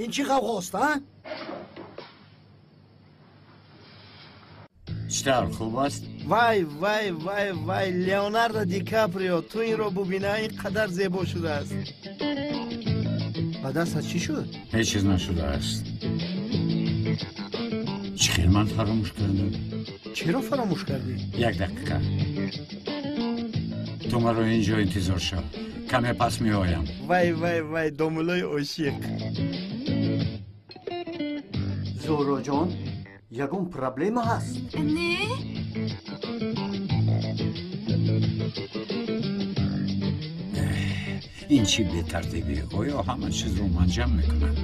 Ин чӣ ғавғост, а? Чӣ тавр, хуб аст? Вай, вай, вай, вай, Леонардо Ди Каприо, ту инро бубина, ин қадар зебо шудааст. Ба дастат чӣ шуд? Ҳеҷ чиз нашудааст. Чӣ хел ман фаромӯш кардам? Чаро фаромӯш кардӣ? Як дақиқа. Ту маро инҷо интизор шав. Каме пас меоям. Вай, вай, вай, домулои ошиқ. Зуҳроҷон, ягон проблема ҳаст? Не. Ин чӣ бетартибӣ? Оё ҳама чизро ман ҷамъ мекунам?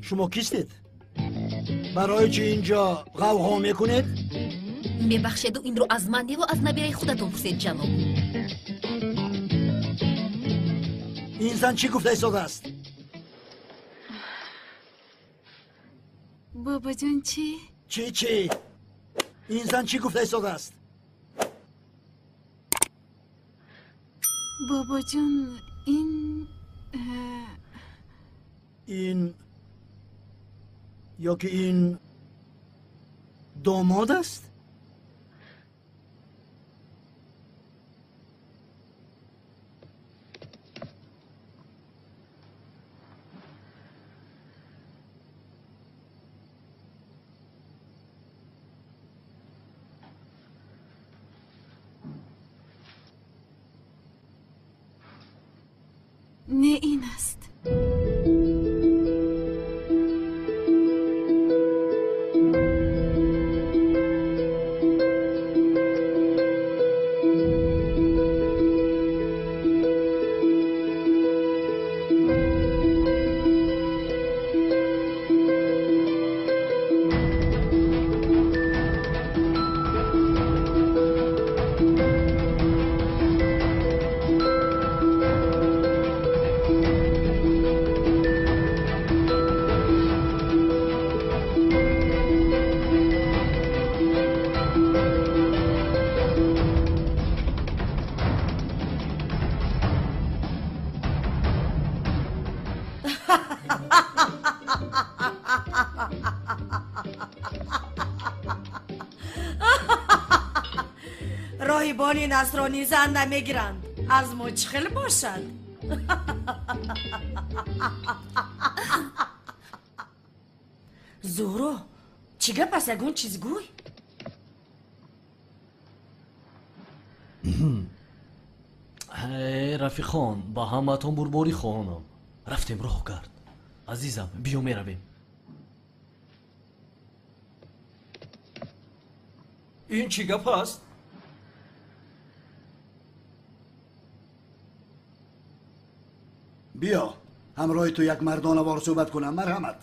Шумо кистед? Барои чӣ инҷо ғавғо мекунед? Мебахшеду, инро аз ман неву аз набираи худатон пурсед, ҷаноб. Ин зан чӣ гуфта истодааст? Бобоҷон, чӣ? Чӣ, чӣ? Ин зан чӣ гуфта истодааст? Бобоҷон, ин ин ё ки ин домод аст? Не, ин аст. Роҳибони насронӣ зан намегиранд. Аз мо чӣ хел бошад? Зуҳро, чӣ гап аст? Ягон чиз гӯй. Рафиқон, ба ҳамаатон бурборӣ хоҳонам. Рафтем роҳ кард. Азизам, биё меравем. Ин чӣ гап аст? Биё, ҳамроҳи ту як мардонавор суҳбат кунам. Марҳамат.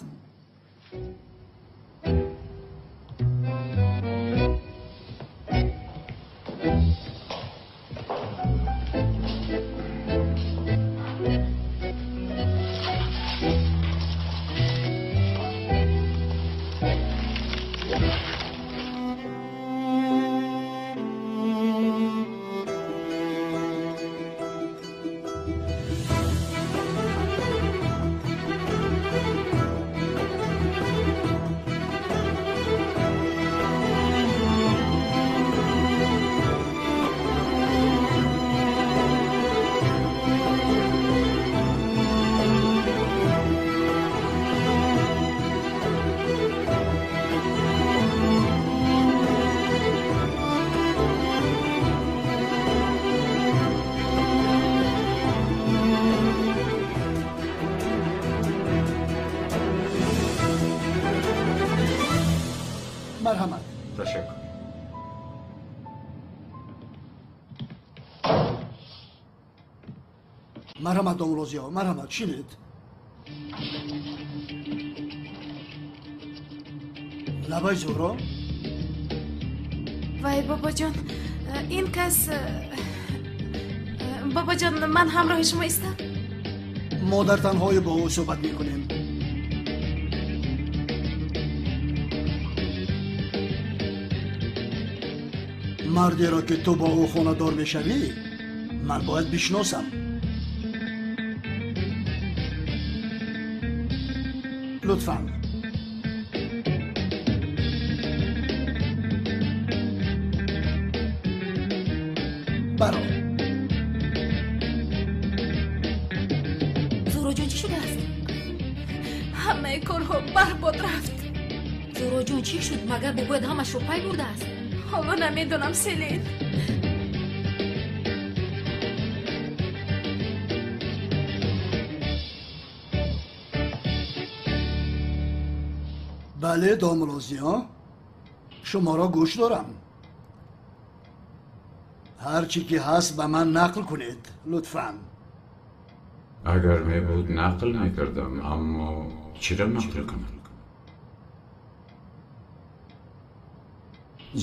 Марҳамат. Ташаккур. Марҳамат, домулозиё, марҳамат, шинед. Лабай, Зуҳро. Вай, бобоҷон, ин кас, бобоҷон, ман ҳамроҳи шумо истам. Мо дар танҳоӣ бо ӯ суҳбат мекунем. Мардеро ки ту бо ӯ хонадор мешавӣ, ман бояд бишносам. Лутфан. Баро. Зуҳроҷон, чӣ шудааст? Ҳамаи корҳо барбод рафт. Зуҳроҷон, чӣ шуд? Магар бобоят ҳамашро пай бурдааст? Ҳоло намедонам, Селин. Бале, домулозиё, шуморо гӯш дорам. Ҳар чӣ ки ҳаст ба ман нақл кунед, лутфан. Агар мебуд, нақл мекардам, аммо чиро нақл кунам?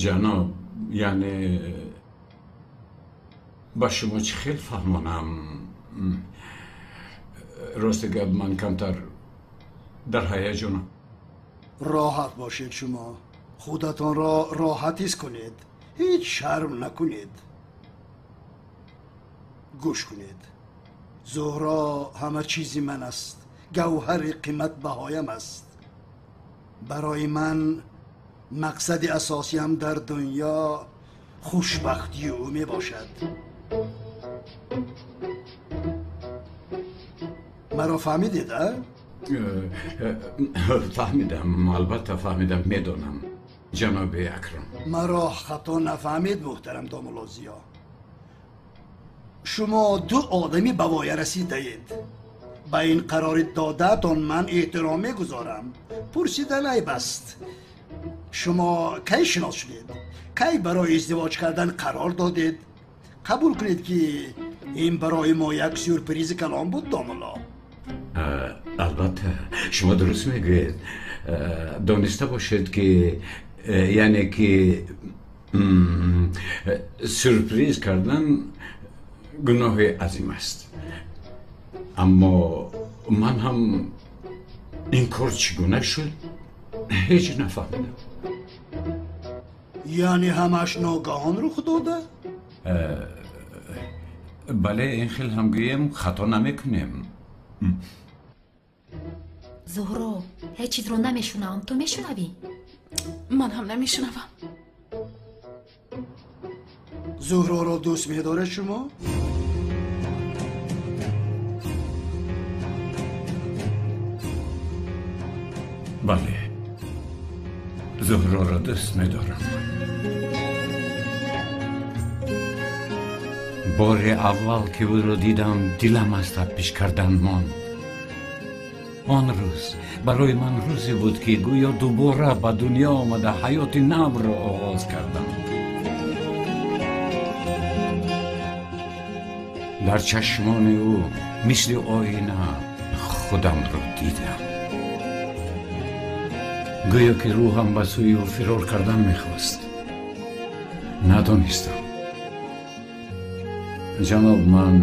Ҷаноб, яъне ба шумо чӣ хел фаҳмонам? Рости гап, ман камтар дар ҳаяҷонам. Роҳат бошед шумо. Худатонро роҳат ҳис кунед. Ҳеҷ шарм накунед. Гӯш кунед. Зуҳро ҳама чизи ман аст. Гавҳари қиматбаҳоям аст. Барои ман мақсади асосиям дар дунё хушбахтии ӯ мебошад. Маро фаҳмидед, а? Фаҳмидам, албатта фаҳмидам, медонам, ҷаноби Акрам. Маро хато нафаҳмед, муҳтарам домулозиё. Шумо ду одами ба воя расидаед. Ба ин қарори додаатон ман эҳтиром мегузорам. Пурсидан айб аст. Шумо кай шинос шудед? Кай барои издивоҷ кардан қарор додед? Қабул кунед, ки ин барои мо як сюрпризи калон буд, домулло. Албатта, шумо дуруст мегӯед. Дониста бошед, ки яъне ки сюрприз кардан гуноҳи азим аст. Аммо ман ҳам ин кор чӣ гуна шуд, ҳеҷ нафаҳмидам. Яъне ҳамаш ногаҳон рух дода? Бале, ин хел ҳам гӯем, хато намекунем. Зуҳро, ҳеҷ чизро намешунавам. Ту мешунавӣ? Ман ҳам намешунавам. Зуҳроро дӯст медоред шумо? Бале, Зуҳроро дӯст медорам. Бори аввал ки ӯро дидам, дилам аз тапиш кардан монд. Он рӯз барои ман рӯзе буд, ки гӯё дубора ба дунё омада ҳаёти навро оғоз кардам. Дар чашмони ӯ мисли оина худамро дидам. Гӯё ки рӯҳам ба сӯи ӯ фирор кардан мехост. Надонистам. Ҷаноб, ман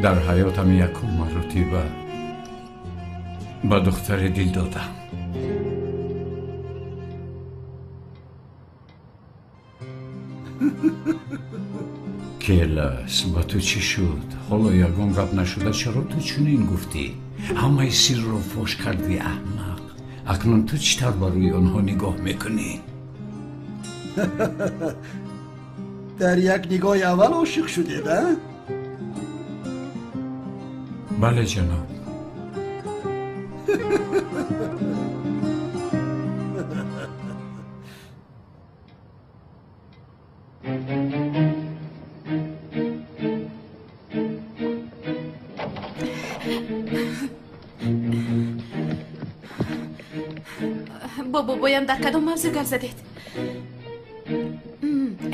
дар ҳаётам якум маротиба ба духтаре дил додам. Келас, ба ту чӣ шуд? Ҳоло ягон гап нашуда, чаро ту чунин гуфтӣ? Ҳамаи сирро фош кардӣ, аҳмақ. Акнун ту чӣ тавр ба рӯи онҳо нигоҳ мекунӣ? Дар як нигоҳи аввал ошиқ шудед, а? Бале, ҷаноб. Бо бобоям дар кадом мавзӯъ гап задед?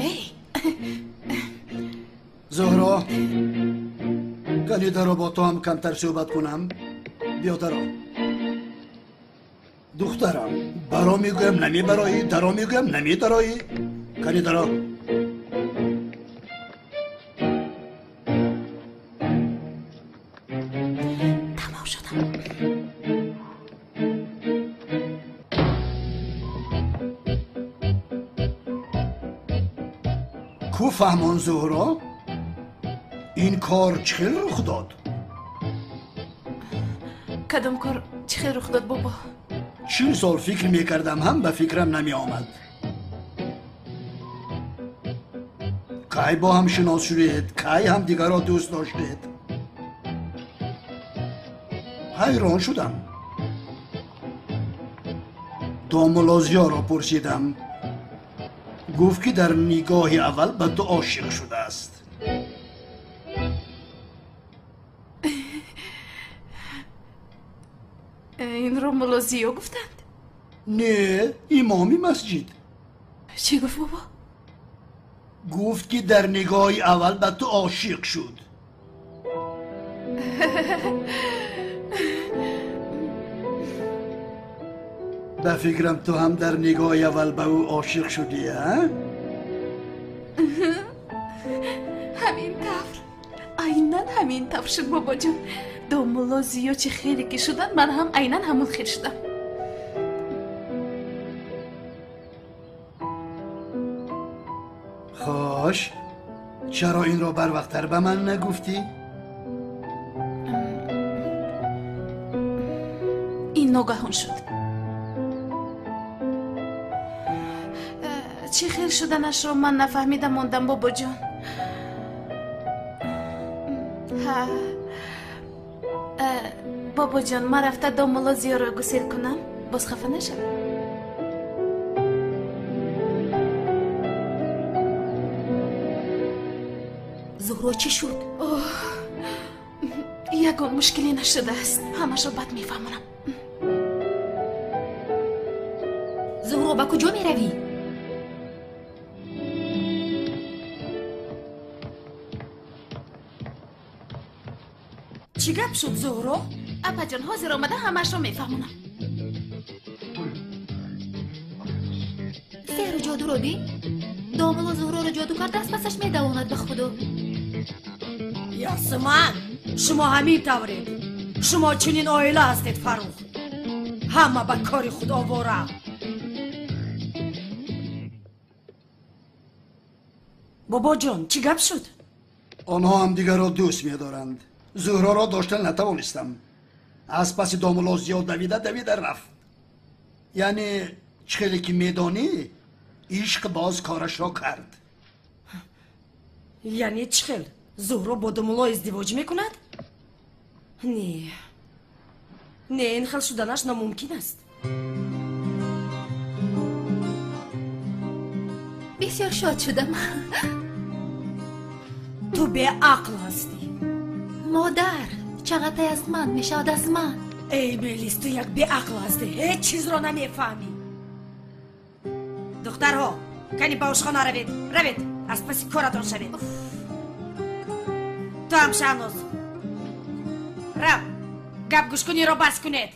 Эй! Зуҳро, кани даро бо ту ҳам камтар суҳбат кунам? Биё даро. Духтарам, баро мегӯям намебароӣ, даро мегӯям намедароӣ. Кани даро. Тамом шудам. Фаҳмон Зуҳро, ин кор чӣ хел рух дод? Кадом кор чӣ хел рух дод, бобо? 40 сол фикр мекардам, ҳам ба фикрам намеомад. Кай бо ҳам шинос шудед? Кай ҳамдигарро дӯст доштед? Ҳайрон шудам. Домулло Зиёро пурсидам. Гуфт, ки дар нигоҳи аввал ба ту ошиқ шудааст. Инро мулло Зиё гуфтанд? Не, имоми масҷид. Чӣ гуфт, бобо? Гуфт, ки дар нигоҳи аввал ба ту ошиқ шуд. Ба фикрам, ту ҳам дар нигоҳи аввал ба ӯ ошиқ шудӣ, а? Ҳамин тавр, айнан ҳамин тавр шуд, бобоҷон. Домулло Зиё чӣ хеле ки шуданд, ман ҳам айнан ҳамон хел шудам. Хош, чаро инро барвақттар ба ман нагуфтӣ? Ин ногаҳон шуд. Чӣ хел шуданашро ман нафаҳмида мондам, бобоҷон. Ҳа, бобоҷон, ман рафта домулло Зиёро гусел кунам, боз хафа нашавед. Зуҳро, чӣ шуд? Ягон мушкиле нашудааст, ҳамашро бад мефаҳмонам. Зуҳро, ба куҷо меравӣ? Чӣ гап шуд, Зуҳро? Апаҷон, ҳозир омада ҳамашро мефаҳмонам. Сеҳру ҷодуро бин. Домулло Зуҳроро ҷоду карда, аз пасаш медавонад, ба худо. Ёсуман, шумо ҳамин тавред. Шумо чунин оила ҳастед, Фаррух. Ҳама ба кори худ овора. Бобоҷон, чӣ гап шуд? Онҳо ҳамдигарро дӯст медоранд. Зуҳроро доштан натавонистам. Аз паси домулло Зиё давида давида рафт. Яъне чӣ хеле ки медонӣ, ишқ боз корашро кард. Яъне чӣ хел? Зуҳро бо домулло издивоҷ мекунад? Не, не, ин хел шуданаш номумкин аст. Бисёр шод шудам. Ту беақл ҳастӣ. Модар, чағатай аз ман мешавад, аз ман. Эй Мелис, ту як беақл ҳастӣ, ҳеҷ чизро намефаҳмӣ. Духтарҳо, кани ба ошхона равед, равед, аз паси коратон шавед. Ту ҳам, Шаҳноз, рав, гап гӯшкуниро бас кунед.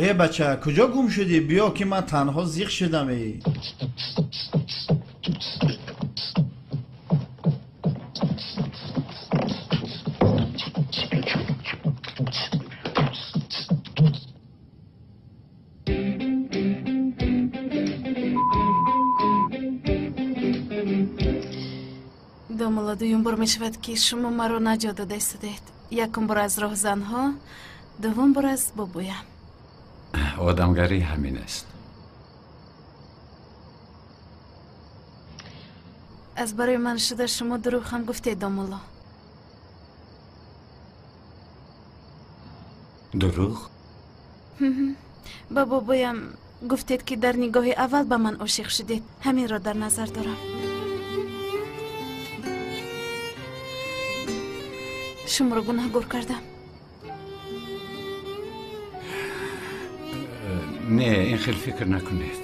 Э бача, куҷо гум шудӣ? Биё, ки ман танҳо зиқ шудам. Э Домулло, дуюм бор мешавад, ки шумо маро наҷот дода истодаед. Якум бор аз роҳзанҳо, дуввум бор аз бобоям. Одамгарӣ ҳамин аст. Аз барои ман шуда шумо дурӯғ ҳам гуфтед, домулло. Дурӯғ? Ба бобоям гуфтед, ки дар нигоҳи аввал ба ман ошиқ шудед. Ҳаминро дар назар дорам. Шуморо гунаҳгор кардам. Не, ин хел фикр накунед.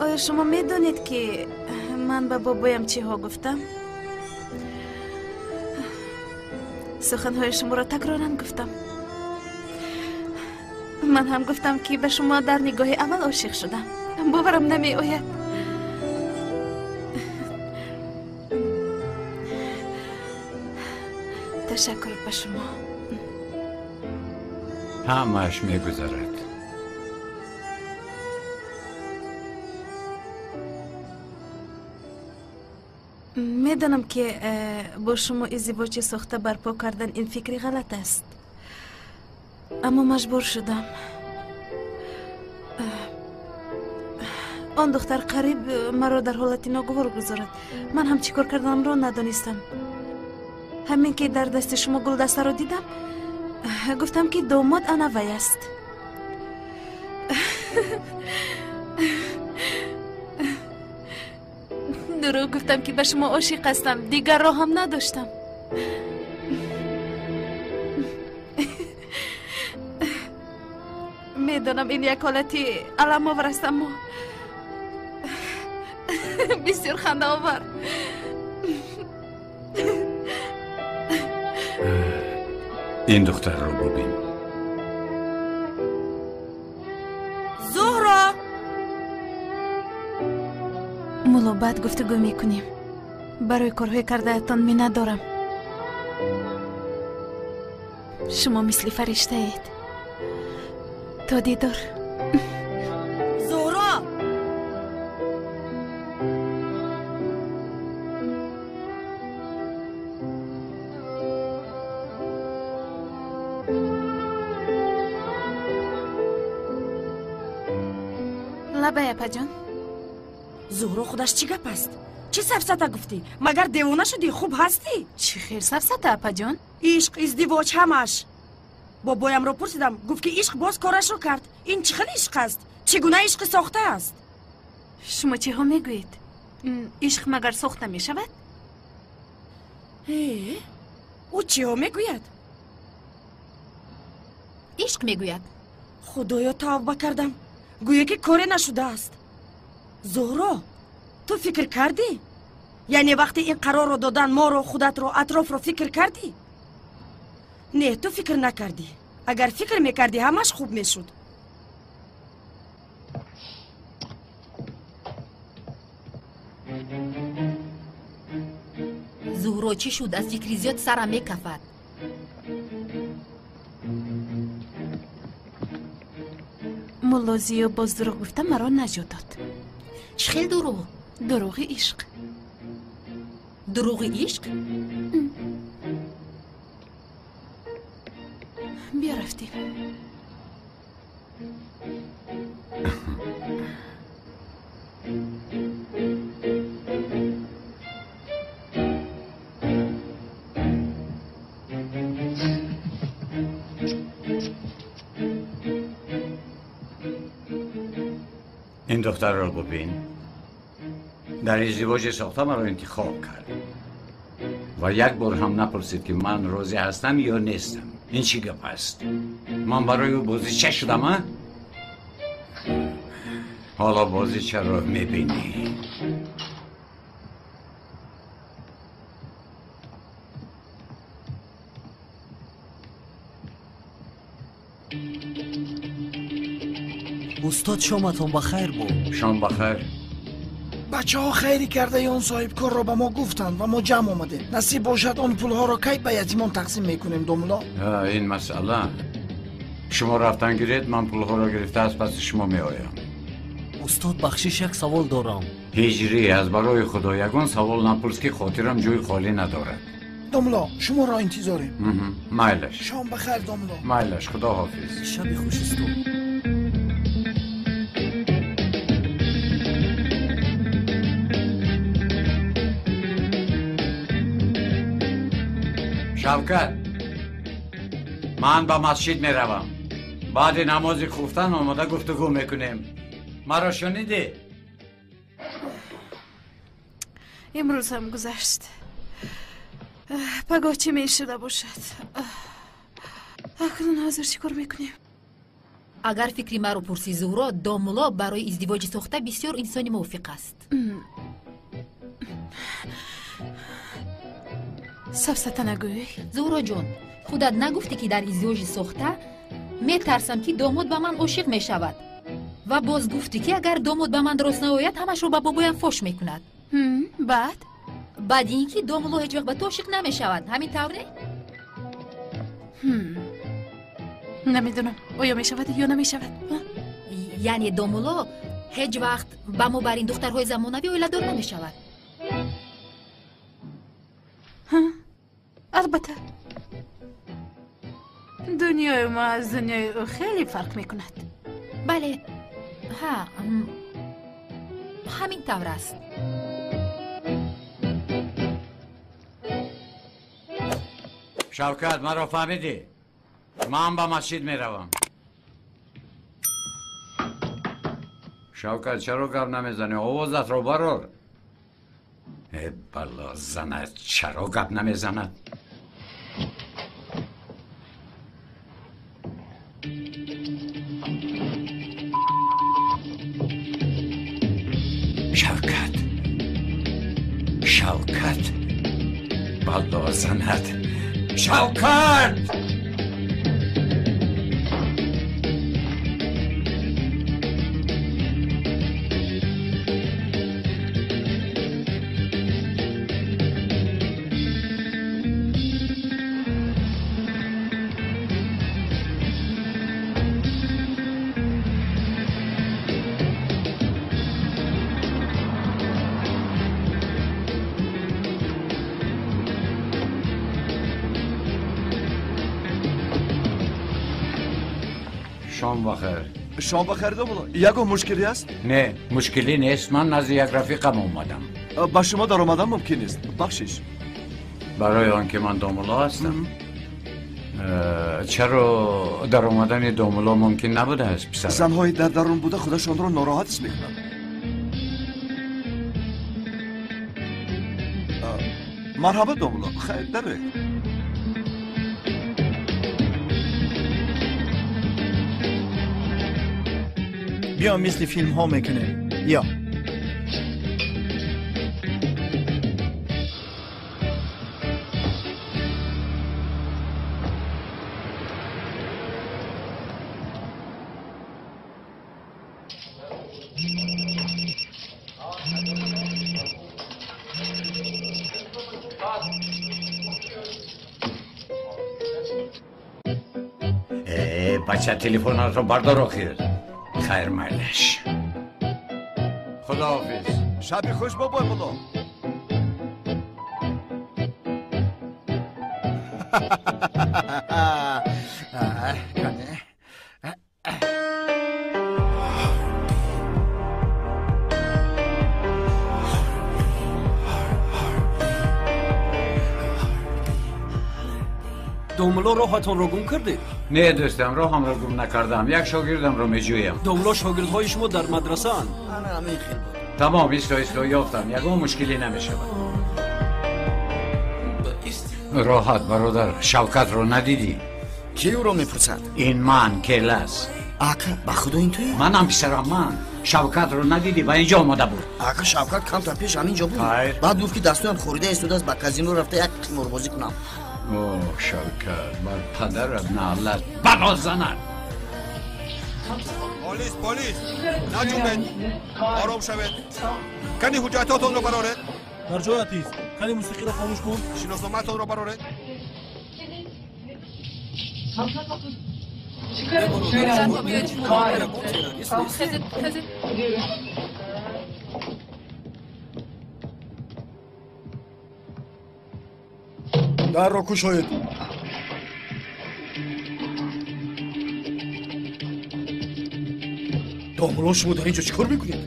Оё шумо медонед, ки ман ба бобоям чиҳо гуфтам? Суханҳои шуморо такроран гуфтам. Ман ҳам гуфтам, ки ба шумо дар нигоҳи аввал ошиқ шудам. Боварам намеояд. Ташаккур ба шумо. Ҳамааш мегузарад. Медонам ки бо шумо издивоҷи сохта барпо кардан ин фикри ғалат аст, аммо маҷбур шудам. Он духтар қариб маро дар ҳолати ногувор гузорад. Ман ҳам чӣ кор карданамро надонистам. Ҳамин ки дар дасти шумо гулдастаро дидам, гуфтам ки домод ана вай аст. Дурӯғ гуфтам ки ба шумо ошиқ ҳастам, дигар роҳам надоштам. Медонам ин як ҳолати аламовар аст, аммо бисёр хандаовар. Ин духтарро бубин. Зуҳро! Мулло, баъд гуфтугӯ мекунем. Барои корҳои кардаатон миннатдорам. Шумо мисли фариштаед. То дидор. Зуҳро! Лабай, апаҷон. Зуҳро, худаш чӣ гап аст? Чӣ сафсата гуфтӣ? Магар девона шудӣ? Хуб ҳастӣ? Чӣ хел сафсата, апаҷон? Ишқ, издивоҷ, ҳамаш. Бобоямро пурсидам, гуфт ки ишқ боз корашро кард. Ин чӣ хел ишқ аст? Чӣ гуна ишқи сохта аст? Шумо чиҳо мегӯед? Ишқ магар сохта мешавад? Ӯ чиҳо мегӯяд? Ишқ мегӯяд. Худоё, тавба кардам. Гӯё ки коре нашудааст. Зуҳро, ту фикр кардӣ? Яъне вақте ин қарорро додан моро, худатро, атрофро фикр кардӣ? Не, ту фикр накардӣ. Агар фикр мекардӣ, ҳамаш хуб мешуд. Зуҳро, чӣ шуд? Аз фикри зиёд сарам мекафад. Мулло Зиё боз дурӯғ гуфта маро наҷот дод. Чӣ хел дурӯғ? Дурӯғи ишқ. Дурӯғи ишқ? Биё рафтем. Ин духтарро бубин. Дар издивоҷи сохта маро интихоб кард ва як бор ҳам напурсид ки ман розӣ ҳастам ё нестам. Ин чӣ гап аст? Ман барои ӯ бозича шудам, а? Ҳоло бозичаро мебинӣ. Устод, шоматон ба хайр бод. Шом ба хайр. Бачаҳо хайри кардаи он соҳибкорро ба мо гуфтанд ва мо ҷамъ омадем. Насиб бошад, он пулҳоро кай ба ятимон тақсим мекунем, домулло? Ин масъала. Шумо рафтан гиред, ман пулҳоро гирифта аз паси шумо меоям. Устод, бахшиш, як савол дорам. Ҳиҷрӣ, аз барои худо ягон савол напурс ки хотирам ҷои холӣ надорад. Домулло, шуморо интизорем. Майлаш. Шом ба хайр, домулло. Майлаш, худо ҳофиз. Шаби хуш, устод. Шавкат, ман ба масҷид меравам. Баъди намози хуфтан омода гуфтугӯ мекунем. Маро шунидӣ? Имрӯз ҳам гузашт. Пагоҳ чӣ мешуда бошад? Акнун ҳозир чӣ кор мекунем? Агар фикри маро пурсӣ, Зуҳро, домулло барои издивоҷи сохта бисёр инсони мувофиқ аст. Сафсата нагӯй. Зуҳроҷон, худат нагуфтӣ ки дар издивоҷи сохта метарсам ки домод ба ман ошиқ мешавад. Ва боз гуфтӣ, ки агар домод ба ман рост наояд, ҳамашро ба бобоям фош мекунад. Баъд? Баъди ин ки домулло ҳеҷ вақт ба ту ошиқ намешавад. Ҳамин тавр не? Намедонам, оё мешавад ё намешавад. Яъне домулло ҳеҷ вақт ба мо бар ин духтарҳои замонавӣ оиладор намешавад. Албатта, дунёи мо аз дунёи ӯ хеле фарқ мекунад. Бале, ҳа, ҳамин тавр аст. Шавкат, маро фаҳмидӣ? Ман ба масҷид меравам. Шавкат, чаро гап намезанӣ? Овозатро барор. Э, бало занат, чаро гап намезанад? Шавкат, Шавкат, бало занат, Шавкат! Шом бахайр. Шом бахайр, домулло. Ягон мушкилӣ аст? Не, мушкилӣ нест. Ман назди як рафиқам омадам. Ба шумо даромадан мумкин нест. Бахшиш. Барои он ки ман домулло ҳастам. Чаро даромадани домулло мумкин набудааст, писарам? Занҳои дар дарун буда худашонро нороҳат ҳис мекунанд. Марҳабо, домулло. Хайр, дароед. Биё, мисли филмҳо мекунем. Ё Э, бача, телефонатро бардор охир. Хайр, майлаш. Худоҳофиз. Шаби хуш, бобой мулло. Домулло, роҳатонро гум кардед? Не, дӯстам, роҳамро гум накардам. Як шогирдамро меҷӯям. Домулло, шогирдҳои шумо дар мадрасаанд. Тамом, исто, исто, ёфтам. Ягон мушкилӣ намешавад. Роҳат, бародар, Шавкатро надидӣ? Ки ӯро мепурсад? Ин ман, Келас. Ака, ба худо ин туӣ? Манам, писарам, ман. Шавкатро надидӣ? Ба инҷо омада буд. Ака, Шавкат камтар пеш ҳамин ҷо буд. Баъд гуфт, ки дастуям хорида истодааст, ба казино рафта як қиморбозӣ кунам. О, Шавкат, бар падарат наълат, бало занат. Полис, полис, наҷунбед, ором шавед. Кани ҳуҷҷатҳотонро бароред. Дар ҷоят ист. Кани мусиқиро хомӯш кун. Шиносномаатонро бароред. Дарро кушоед. Домулло, шумо дар ин ҷо чӣ кор мекунед?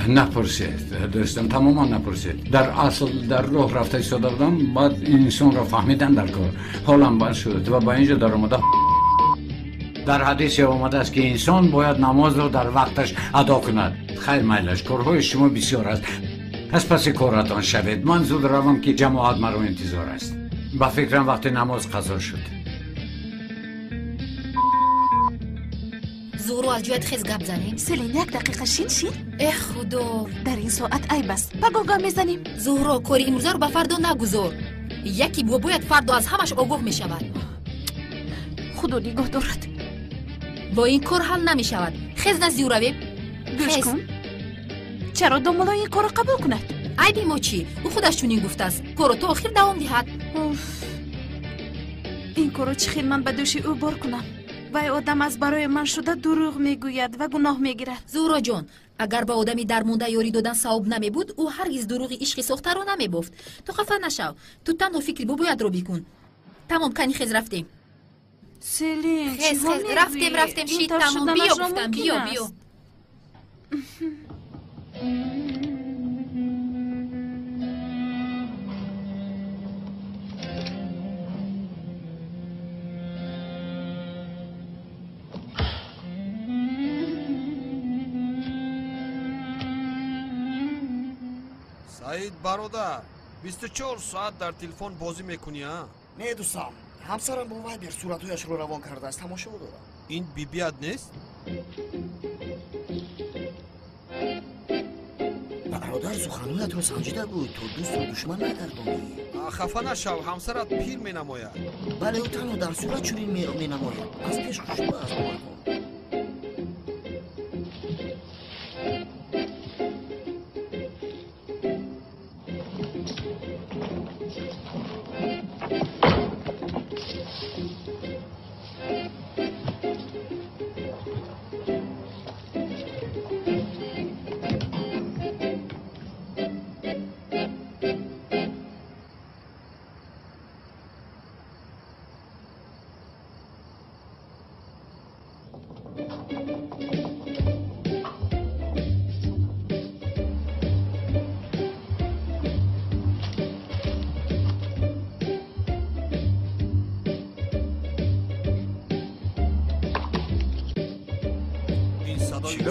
Напурсед, дӯстам, тамоман напурсед. Дар асл дар роҳ рафта истода будам, баъд инсонро фаҳмидан дар кор. Ҳолам бад шуд ва ба ин ҷо даромада. Дар ҳадисе омадааст, ки инсон бояд намозро дар вақташ адо кунад. Хайр, майлаш, корҳои шумо бисёр аст. Аз паси коратон шавед. Ман зуд равам, ки ҷамоат маро интизор аст. Ба фикрам, вақти намоз қазо шуд. Зуҳро, аз ҷоят хез, гап занем. Селин, як дақиқа шин, шин. Эҳ, худо, дар ин соат айб аст. Пагоҳ гап мезанем. Зуҳро, кори имрӯзаро ба фардо нагузор. Яке бобоят фардо аз ҳамаш огоҳ мешавад. Худо нигоҳ дорад. Бо ин кор ҳал намешавад. Хез, назди ӯ равем. Гӯш кун, чаро домулло ин корро қабул кунад? Айби мо чӣ? Ӯ худаш чунин гуфтааст, корро то охир давом диҳад. Ин корро чӣ хел ман ба дӯши ӯ бор кунам? Вай одам аз барои ман шуда дурӯғ мегӯяд ва гуноҳ мегирад. Зуҳроҷон, агар ба одами дармонда ёрӣ додан савоб намебуд, ӯ ҳаргиз дурӯғи ишқи сохтаро намебофт. Ту хафа нашав, ту танҳо фикри бобоятро бикун. Тамом, кани хез, рафтем. Селин, хез, хез, рафтем, рафтем, шид, тамом, биё гуфтам, биё, биё. Саид бародар, 24 соат дар телефон бозӣ мекунӣ, а? Не, дӯстам, ҳамсарам бо вайбер суратҳояшро равон кардааст, тамошо дорам. Ин бибият нест? Бародар, суханҳоятро санҷида гӯй, то дӯстро душман нагардонӣ. Хафа нашав, ҳамсарат пир менамояд. Бале, ӯ танҳо дар сурат чунин менамояд. Аз пеш хушбӯ аст, бовар кун.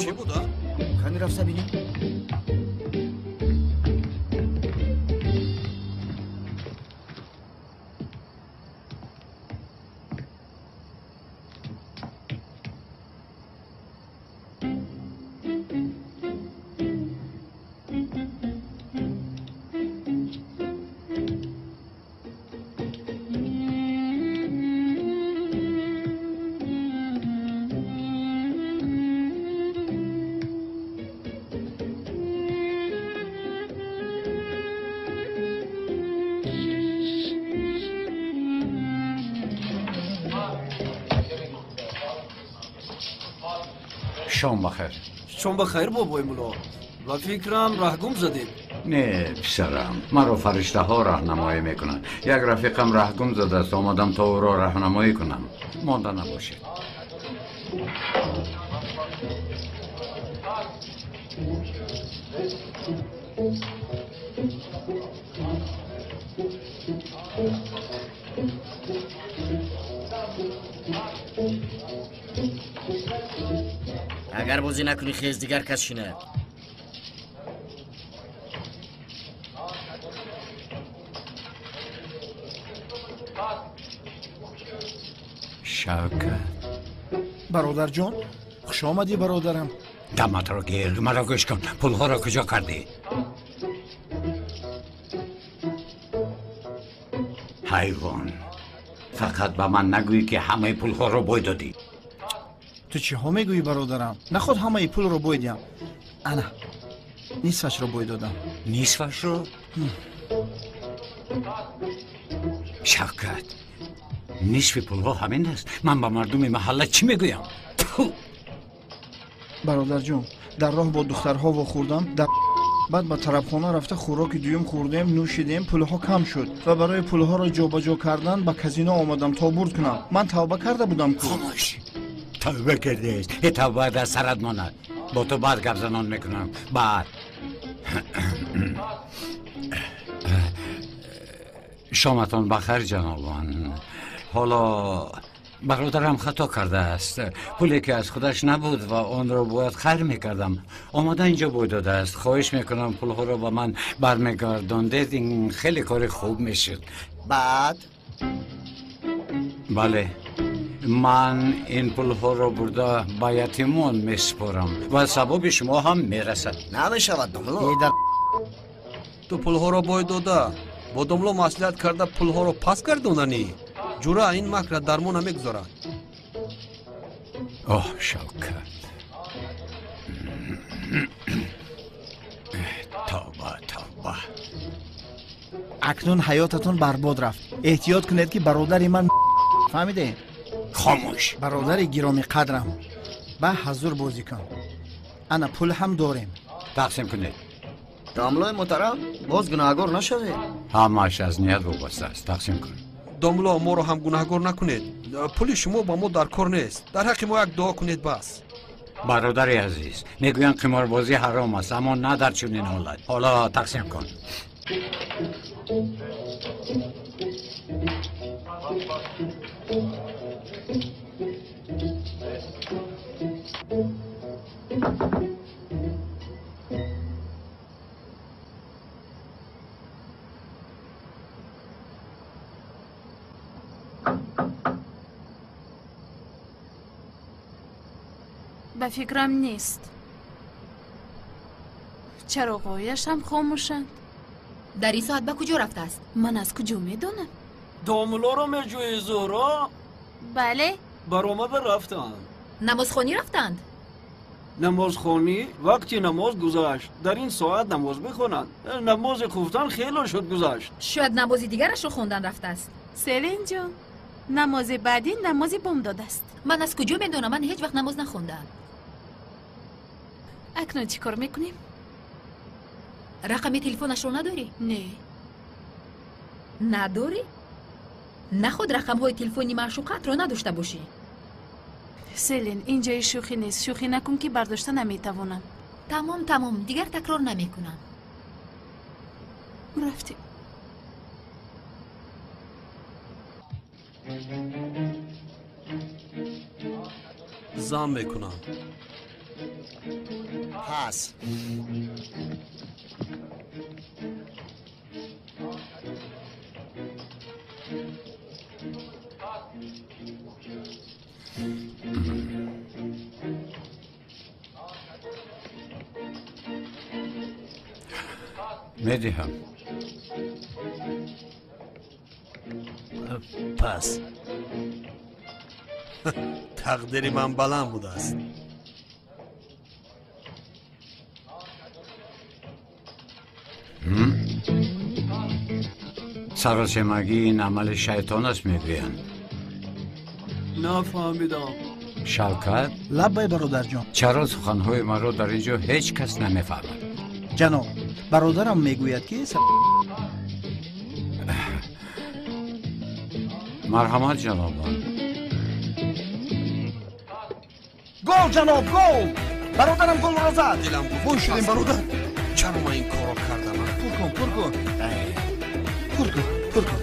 Чӣ буда? Кани рафта бинем. Шом бахайр. Шом бахайр, бобои мулло. Ба фикрам раҳгум задед. Не, писарам, маро фариштаҳо раҳнамоӣ мекунанд. Як рафиқам раҳгум задааст, омадам то ӯро раҳнамоӣ кунам. Монда набошед. Агар бозӣ накунӣ, хез, дигар кас шинад. Шавкат. Бародарҷон, хуш омадӣ, бародарам. Даматро гир, маро гӯш кун. Пулҳоро куҷо кардӣ? Ҳайвон, фақат ба ман нагӯӣ, ки ҳамаи пулҳоро бой додӣ. Ту чиҳо мегӯӣ, бародарам? Наход ҳамаи пулро бой диҳам. Ана, нисфашро бой додам. Нисфашро? Шавкат, нисфи пулҳо ҳамин аст. Ман ба мардуми маҳалла чӣ мегӯям? Бародарҷон, дар роҳ бо духтарҳо вохӯрдам. Баъд ба тарабхона рафта хӯроки дуюм хӯрдем, нӯшидем, пулҳо кам шуд ва барои пулҳоро ҷобаҷо кардан ба казино омадам то бурд кунам. Ман тавба карда будам ку. Хомӯш! Тавба кардест. Э, тавба дар сарат монад. Бо ту баъд гапзанон мекунам. Баъд. Шоматон бахайр, ҷанобон. Ҳоло бародарам хато кардааст. Пуле ки аз худаш набуд ва онро бояд хайр мекардам, омада инҷо бой додааст. Хоҳиш мекунам, пулҳоро ба ман бармегардондед, ин хеле кори хуб мешуд. Баъд? Бале, ман ин пулҳоро бурда ба ятимон месупорам ва савоби шумо ҳам мерасад. Намешавад, домло. Ту пулҳоро бой дода, бо домло маслиҳат карда пулҳоро пас гардонданӣ? Ҷура, ин макра дар мо намегузорад. Оҳ, Шавкат. Акнун ҳаётатон барбод рафт. Эҳтиёт кунед ки бародари ман фаҳмидед? Хомӯш. Бародари гиромӣ қадрам, ба ҳазур бозӣ кун. Ана пул ҳам дорем. Тақсим кунед. Домлои муҳтарам, боз гунаҳгор нашавед. Ҳамааш аз ният вобаста аст. Тақсим кун. Домло, моро ҳам гунаҳгор накунед. Пули шумо ба мо дар кор нест. Дар ҳаққи мо як дуо кунед бас. Бародари азиз, мегӯянд қиморбозӣ ҳаром аст, аммо на дар чунин ҳолат. Ҳоло тақсим кун. Ба фикрам нест. Чароғҳояш ҳам хомӯшанд. Дар ин соат ба куҷо рафтааст? Ман аз куҷо медонам? Домлоро меҷӯӣ, Зуҳро? Бале. Баромада рафтанд. Намозхонӣ рафтанд? Намозхонӣ? Вақти намоз гузашт. Дар ин соат намоз мехонанд. Намози хуфтан хело шуд гузашт. Шояд намози дигарашро хондан рафтааст. Селин ҷон, намози баъдӣ намози бомдод аст. Ман аз куҷо медонам? Ман ҳеҷ вақт намоз нахондаам. Акнун чӣ кор мекунем? Рақами телефонашро надорӣ? Не. Надорӣ? Наход рақамҳои телефони маъшуқатро надошта бошӣ. Селин, ин ҷои шӯхӣ нест. Шӯхӣ накун ки бардошта наметавонам. Тамом, тамом, дигар такрор намекунам. Рафтем. Зан мекунам. Пас. Медиҳам. Пас. Тақдири ман баланд будааст. Саросемагӣ ин амали шайтон аст, мегӯянд. Нафаҳмидам. Шавкат? Лаббай, бародарҷон. Чаро суханҳои маро дар ин ҷо ҳеҷ кас намефаҳмад? Ҷаноб, бародарам мегӯяд ки Марҳамат, ҷанобон. Гол, ҷаноб, гол! Бародарам голро зад. Дилам гуфт. Бой шудем, бародар. Чаро ман ин корро кардам? Пур кун, пур кун. Пур кун, пур кун.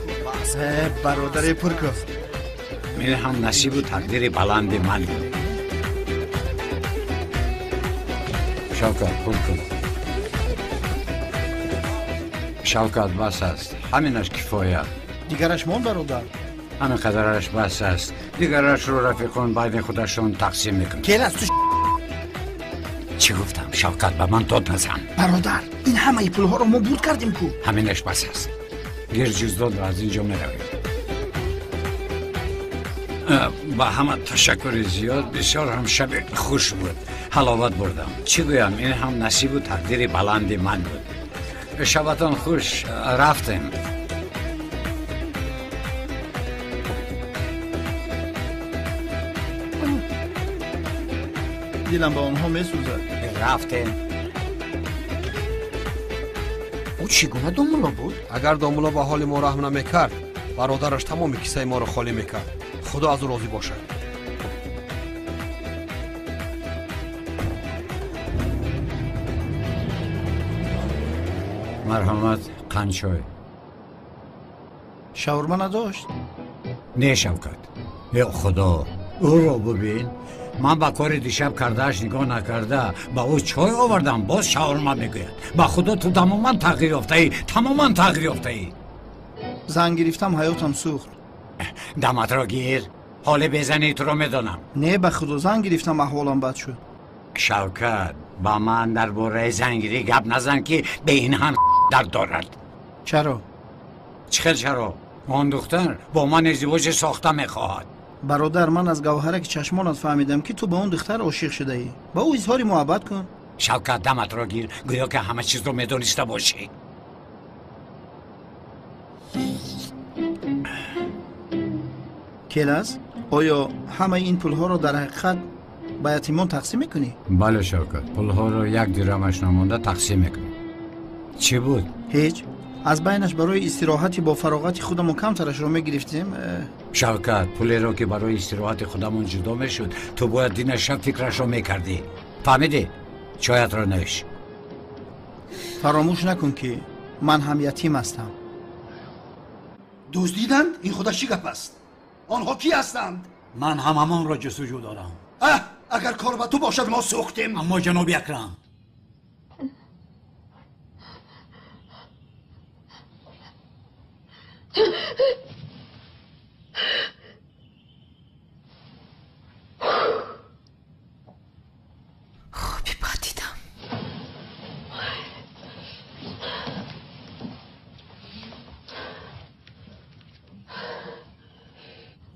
Бародаре, пур кун. Ин ҳам насибу тақдири баланди ман буд. Шавкат, пур кун. Шавкат, бас аст. Ҳаминаш кифоя. Дигараш мон, бародар. Ҳамин қадараш бас аст. Дигарашро рафиқон байни худашон тақсим мекунанд. Кел аз ту. Чӣ гуфтам? Шавкат, ба ман дод назан. Бародар, ин ҳамаи пулҳоро мо бурд кардем ку. Ҳаминаш бас аст. Гир ҷуздонро, аз ин ҷо меравем. Ба ҳама ташаккури зиёд. Бисёр ҳам шаби хуш буд. Ҳаловат бурдам. Чӣ гӯям, ин ҳам насибу тақдири баланди ман буд. Шабатон хуш, рафтем. Дилам ба онҳо месӯзад. Рафтем. Ӯ чӣ гуна домулло буд? Агар домулло ба ҳоли мо раҳм намекард, бародараш тамоми киссаи моро холӣ мекард. Худо аз ӯ розӣ бошад. Марҳамат, қанчой. Шаурма надошт? Не, Шавкат. Э Худо, ӯро бубин. Ман ба кори дишаб кардааш нигоҳ накарда ба ӯ чой овардам, боз шаурма мегӯяд. Ба Худо, ту тамоман тағйир ёфтаӣ, тамоман тағйир ёфтаӣ. Зан гирифтам, ҳаётам сӯхт. Даматро гир, ҳоле безани туро медонам. Не, ба Худо, зан гирифтам, аҳволам бад шуд. Шавкат, ба ман дар бораи зангирӣ гап назан, ки бе ин ҳам дард дорад. Чаро? Чӣ хел чаро? Он духтар бо ман издивоҷи сохта мехоҳад. Бародар, ман аз гавҳараки чашмонат фаҳмидам, ки ту ба он духтар ошиқ шудаӣ. Ба ӯ изҳори муҳаббат кун. Шавкат, даматро гир, гӯё ки ҳама чизро медониста бошӣ. Келас, оё ҳамаи ин пулҳоро дар ҳақиқат ба ятимон тақсим мекунӣ? Бале, Шавкат, пулҳоро як дирамаш намонда тақсим мекунем. Чӣ буд? Ҳеҷ. Аз байнаш барои истироҳати бо фароғати худамон камтарашро мегирифтем. Шавкат, пулеро ки барои истироҳати худамон ҷудо мешуд, ту бояд дина шаб фикрашро мекардӣ. Фаҳмидӣ? Чоятро нӯш. Фаромӯш накун, ки ман ҳам ятим ҳастам. Дуздиданд? Ин худаш чӣ гап аст? Онҳо кӣ ҳастанд? Ман ҳам ҳамонро ҷустуҷӯ дорам. Аҳ, агар кор ба ту бошад, мо сӯхтем. Аммо ҷаноби Акрам, хоби бад дидам.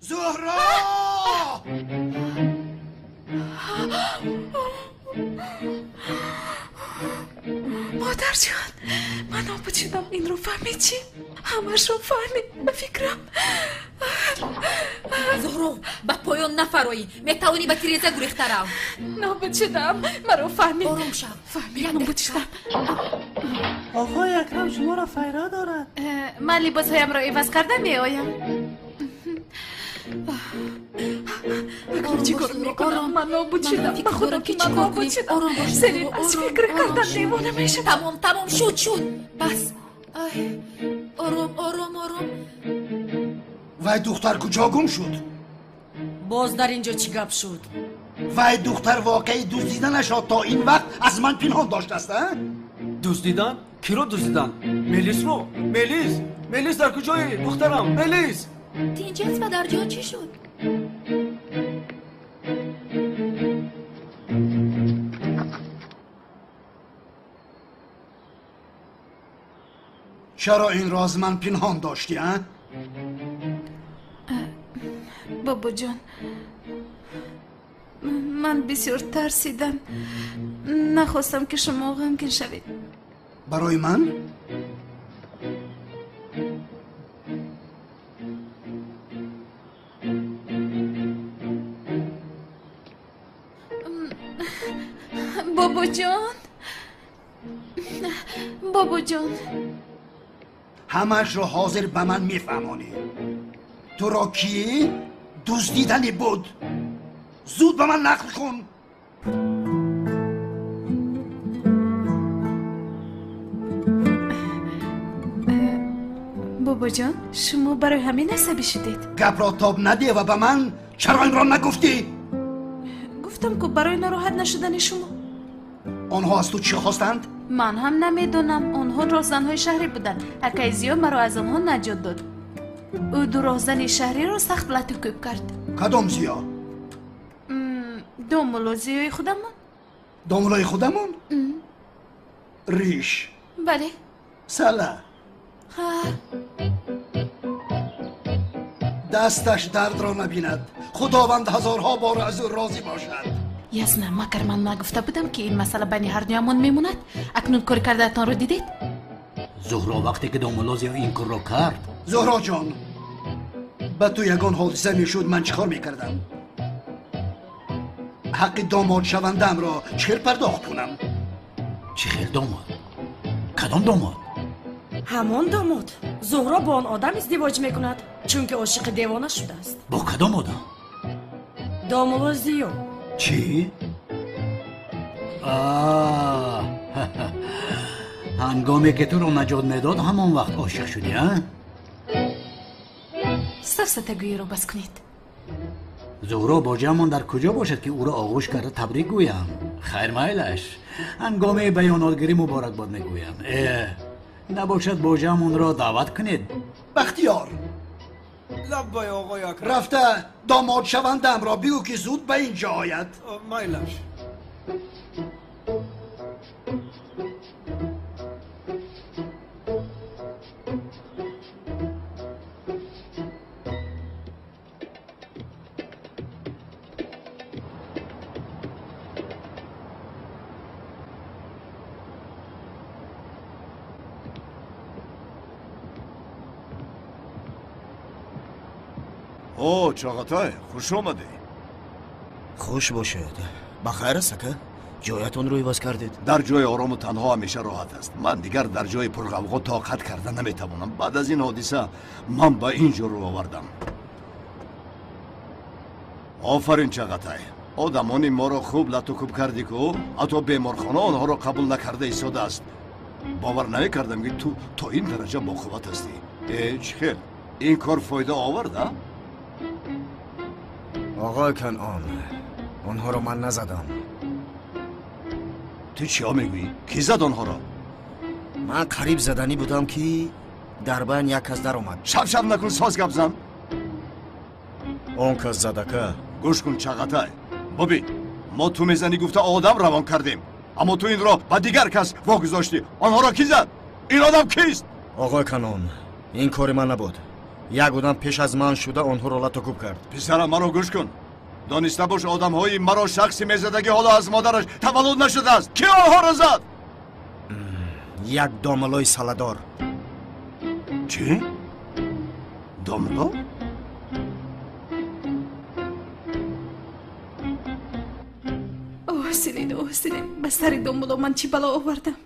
Зуҳро! Модарҷон, ман нобуд шудам. Инро фаҳмид чӣ? Ҳамашро фаҳмид, ба фикрам. Зуҳро, ба поён нафароӣ. Метавонӣ ба тиреза гурехта рав. Нобуд шудам, маро фаҳмид. Ором шав. Фаҳмид, нобуд шудам. Оғои Акрам шуморо файро дорад. Ман либосҳоямро иваз карда меоям. Акнун чӣ кор мекунам? Ман нобуд шудам. Ба худо ки ман нобуд шудам. Селин, аз фикр кардан девона мешавам. Тамом, тамом, шуд, шуд, бас. Ором, ором, ором. Вай духтар куҷо гум шуд? Боз дар ин ҷо чӣ гап шуд? Вай духтар воқеи дуздиданашро то ин вақт аз ман пинҳон доштааст, а? Дуздидан? Киро дуздидан? Мелисро? Мелис, Мелис, дар куҷоӣ, духтарам? Мелис! Тинҷ аст, падарҷон, чӣ шуд? Чаро инро аз ман пинҳон доштӣ, а? Бобоҷон, ман бисёр тарсидам. Нахостам, ки шумо ғамгин шавед. Барои ман? Бобоҷон, бобоҷон, ҳамаашро ҳозир ба ман мефаҳмонӣ. Туро кӣ дуздидани буд? Зуд ба ман нақл кун. Бобоҷон, шумо барои ҳамин асабӣ шудед? Гапро тоб надеҳ ва ба ман чаро инро нагуфтӣ? Гуфтам ку, барои нороҳат нашудани шумо. Онҳо аз ту чӣ хостанд? Ман ҳам намедонам. Онҳо роҳзанҳои шаҳрӣ буданд. Акаи Зиё маро аз онҳо наҷот дод. Ӯ ду роҳзани шаҳриро сахт лату кӯб кард. Кадом Зиё? Домулло Зиёи худамон. Домуллои худамон? Риш? Бале. Сала? Ҳа. Дасташ дардро набинад. Худованд ҳазорҳо бор аз ӯ розӣ бошад. Ясна, магар ман нагуфта будам, ки ин масъала байни ҳардуямон мемонад? Акнун кори кардаатонро дидед? Зуҳро, вақте ки домулло Зиё ин корро кард. Зуҳро ҷон, ба ту ягон ҳодиса мешуд, ман чӣ кор мекардам? Ҳаққи домодшавандаамро чӣ хел пардохт кунам? Чӣ хел домод? Кадом домод? Ҳамон домод. Зуҳро бо он одам издивоҷ мекунад, чунки ошиқи девона шудааст. Бо кадом одам? Домулло Зиё. Чӣ? Ҳангоме ки туро наҷот медод, ҳамон вақт ошиқ шудӣ, а? Сафсатагӯиро бас кунед. Зуҳро боҷаамон дар куҷо бошад, ки ӯро оғӯш карда табрик гӯям? Хайр, майлаш, ҳангоми баёнотгирӣ муборакбод мегӯям. Набошад, боҷаамонро даъват кунед. Бахтиёр! Лаббай, оғои Акрам. Рафта домодшавандаамро бигӯ, ки зуд ба ин ҷо ояд. Майлаш. О, Чағатай, хуш омадӣ. Хуш бошед. Ба хайр аст, ака? Ҷоятонро иваз кардед? Дар ҷои орому танҳо ҳамеша роҳат аст. Ман дигар дар ҷои пурғавғо тоқат карда наметавонам. Баъд аз ин ҳодиса ман ба ин ҷо рӯ овардам. Офарин, Чағатай. Одамони моро хуб латукуб кардӣ ку, ҳатто беморхона онҳоро қабул накарда истодааст. Бовар намекардам, ки ту то ин дараҷа боқувват ҳастӣ. Э, чӣ хел? Ин кор фоида овард, а? Оғои Канъон, онҳоро ман назадам. Ту чиҳо мегӯӣ? Кӣ зад онҳоро? Ман қариб заданӣ будам, ки дар байн як кас даромад. Шабшаб накун, соз гап зан. Он кас задака. Гӯш кун, Чағатай. Бубин, мо ту мезанӣ гуфта одам равон кардем, аммо ту инро ба дигар кас вогузоштӣ. Онҳоро кӣ зад? Ин одам кист? Оғои Канъон, ин кори ман набуд. Як одам пеш аз ман шуда онҳоро латукуб кард. Писарам, маро гӯш кун. Дониста бош, одамҳои маро шахси мезадагӣ ҳоло аз модараш таваллуд нашудааст. Кӣ онҳоро зад? Як домлои саладор. Чӣ? Домло? Оҳ, Селин, оҳ, Селин, ба сари домло ман чӣ бало овардам?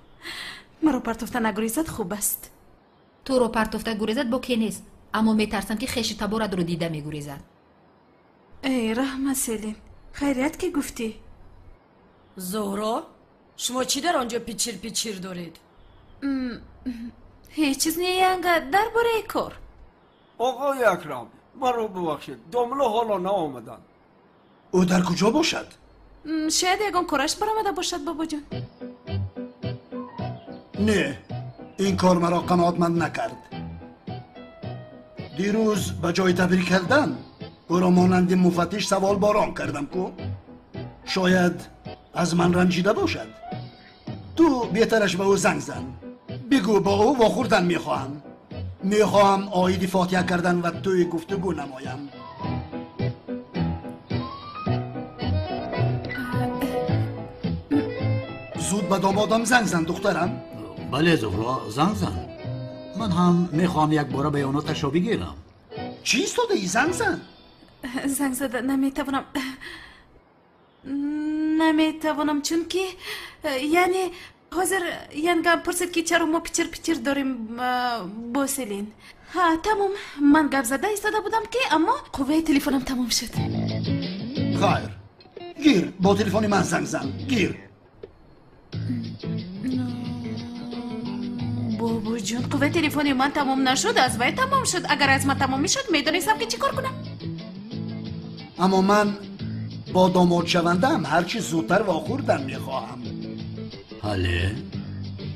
Маро партофта нагурезад хуб аст. Туро партофта гурезад боке нест, аммо метарсам, ки хеши таборатро дида мегурезад. Эй, раҳмат, Селин, хайрият ки гуфтӣ. Зуҳро, шумо чӣ дар он ҷо пичир пичир доред? Ҳеҷ чиз не, янга, дар бораи кор. Оғои Акрам, маро бубахшед, домло ҳоло наомаданд. Ӯ дар куҷо бошад? Шояд ягон кораш баромада бошад, бобоҷон. Не, ин кор маро қаноатманд накард. Дирӯз ба ҷои табрик кардан ӯро монанди муфаттиш саволборон кардам ку. Шояд аз ман ранҷида бошад. Ту беҳтараш ба ӯ занг зан. Бигӯ бо ӯ вохӯрдан мехоҳам. Мехоҳам оиди фотиҳа кардан ва тӯи гуфтугӯ намоям. Зуд ба домодам занг зан, духтарам. Бале, Зуҳро, занг зан. Ман ҳам мехоҳам якбора баёноташро бигирам. Чӣ истодаӣ? Занг зан. Занг зада наметавонам. Наметавонам, чунки яъне ҳозир янгам пурсид, ки чаро мо пичир пичир дорем бо Селин. Ҳа, тамом. Ман гап зада истода будам, ки аммо қувваи телефонам тамом шуд. Хайр, гир, бо телефони ман занг зан. Гир. Бобоҷон, қувваи телефони ман тамом нашуд, аз вай тамом шуд. Агар аз ман тамом мешуд, медонистам, ки чӣ кор кунам. Аммо ман бо домодшавандаам ҳарчи зудтар вохӯрдан мехоҳам. Ҳале,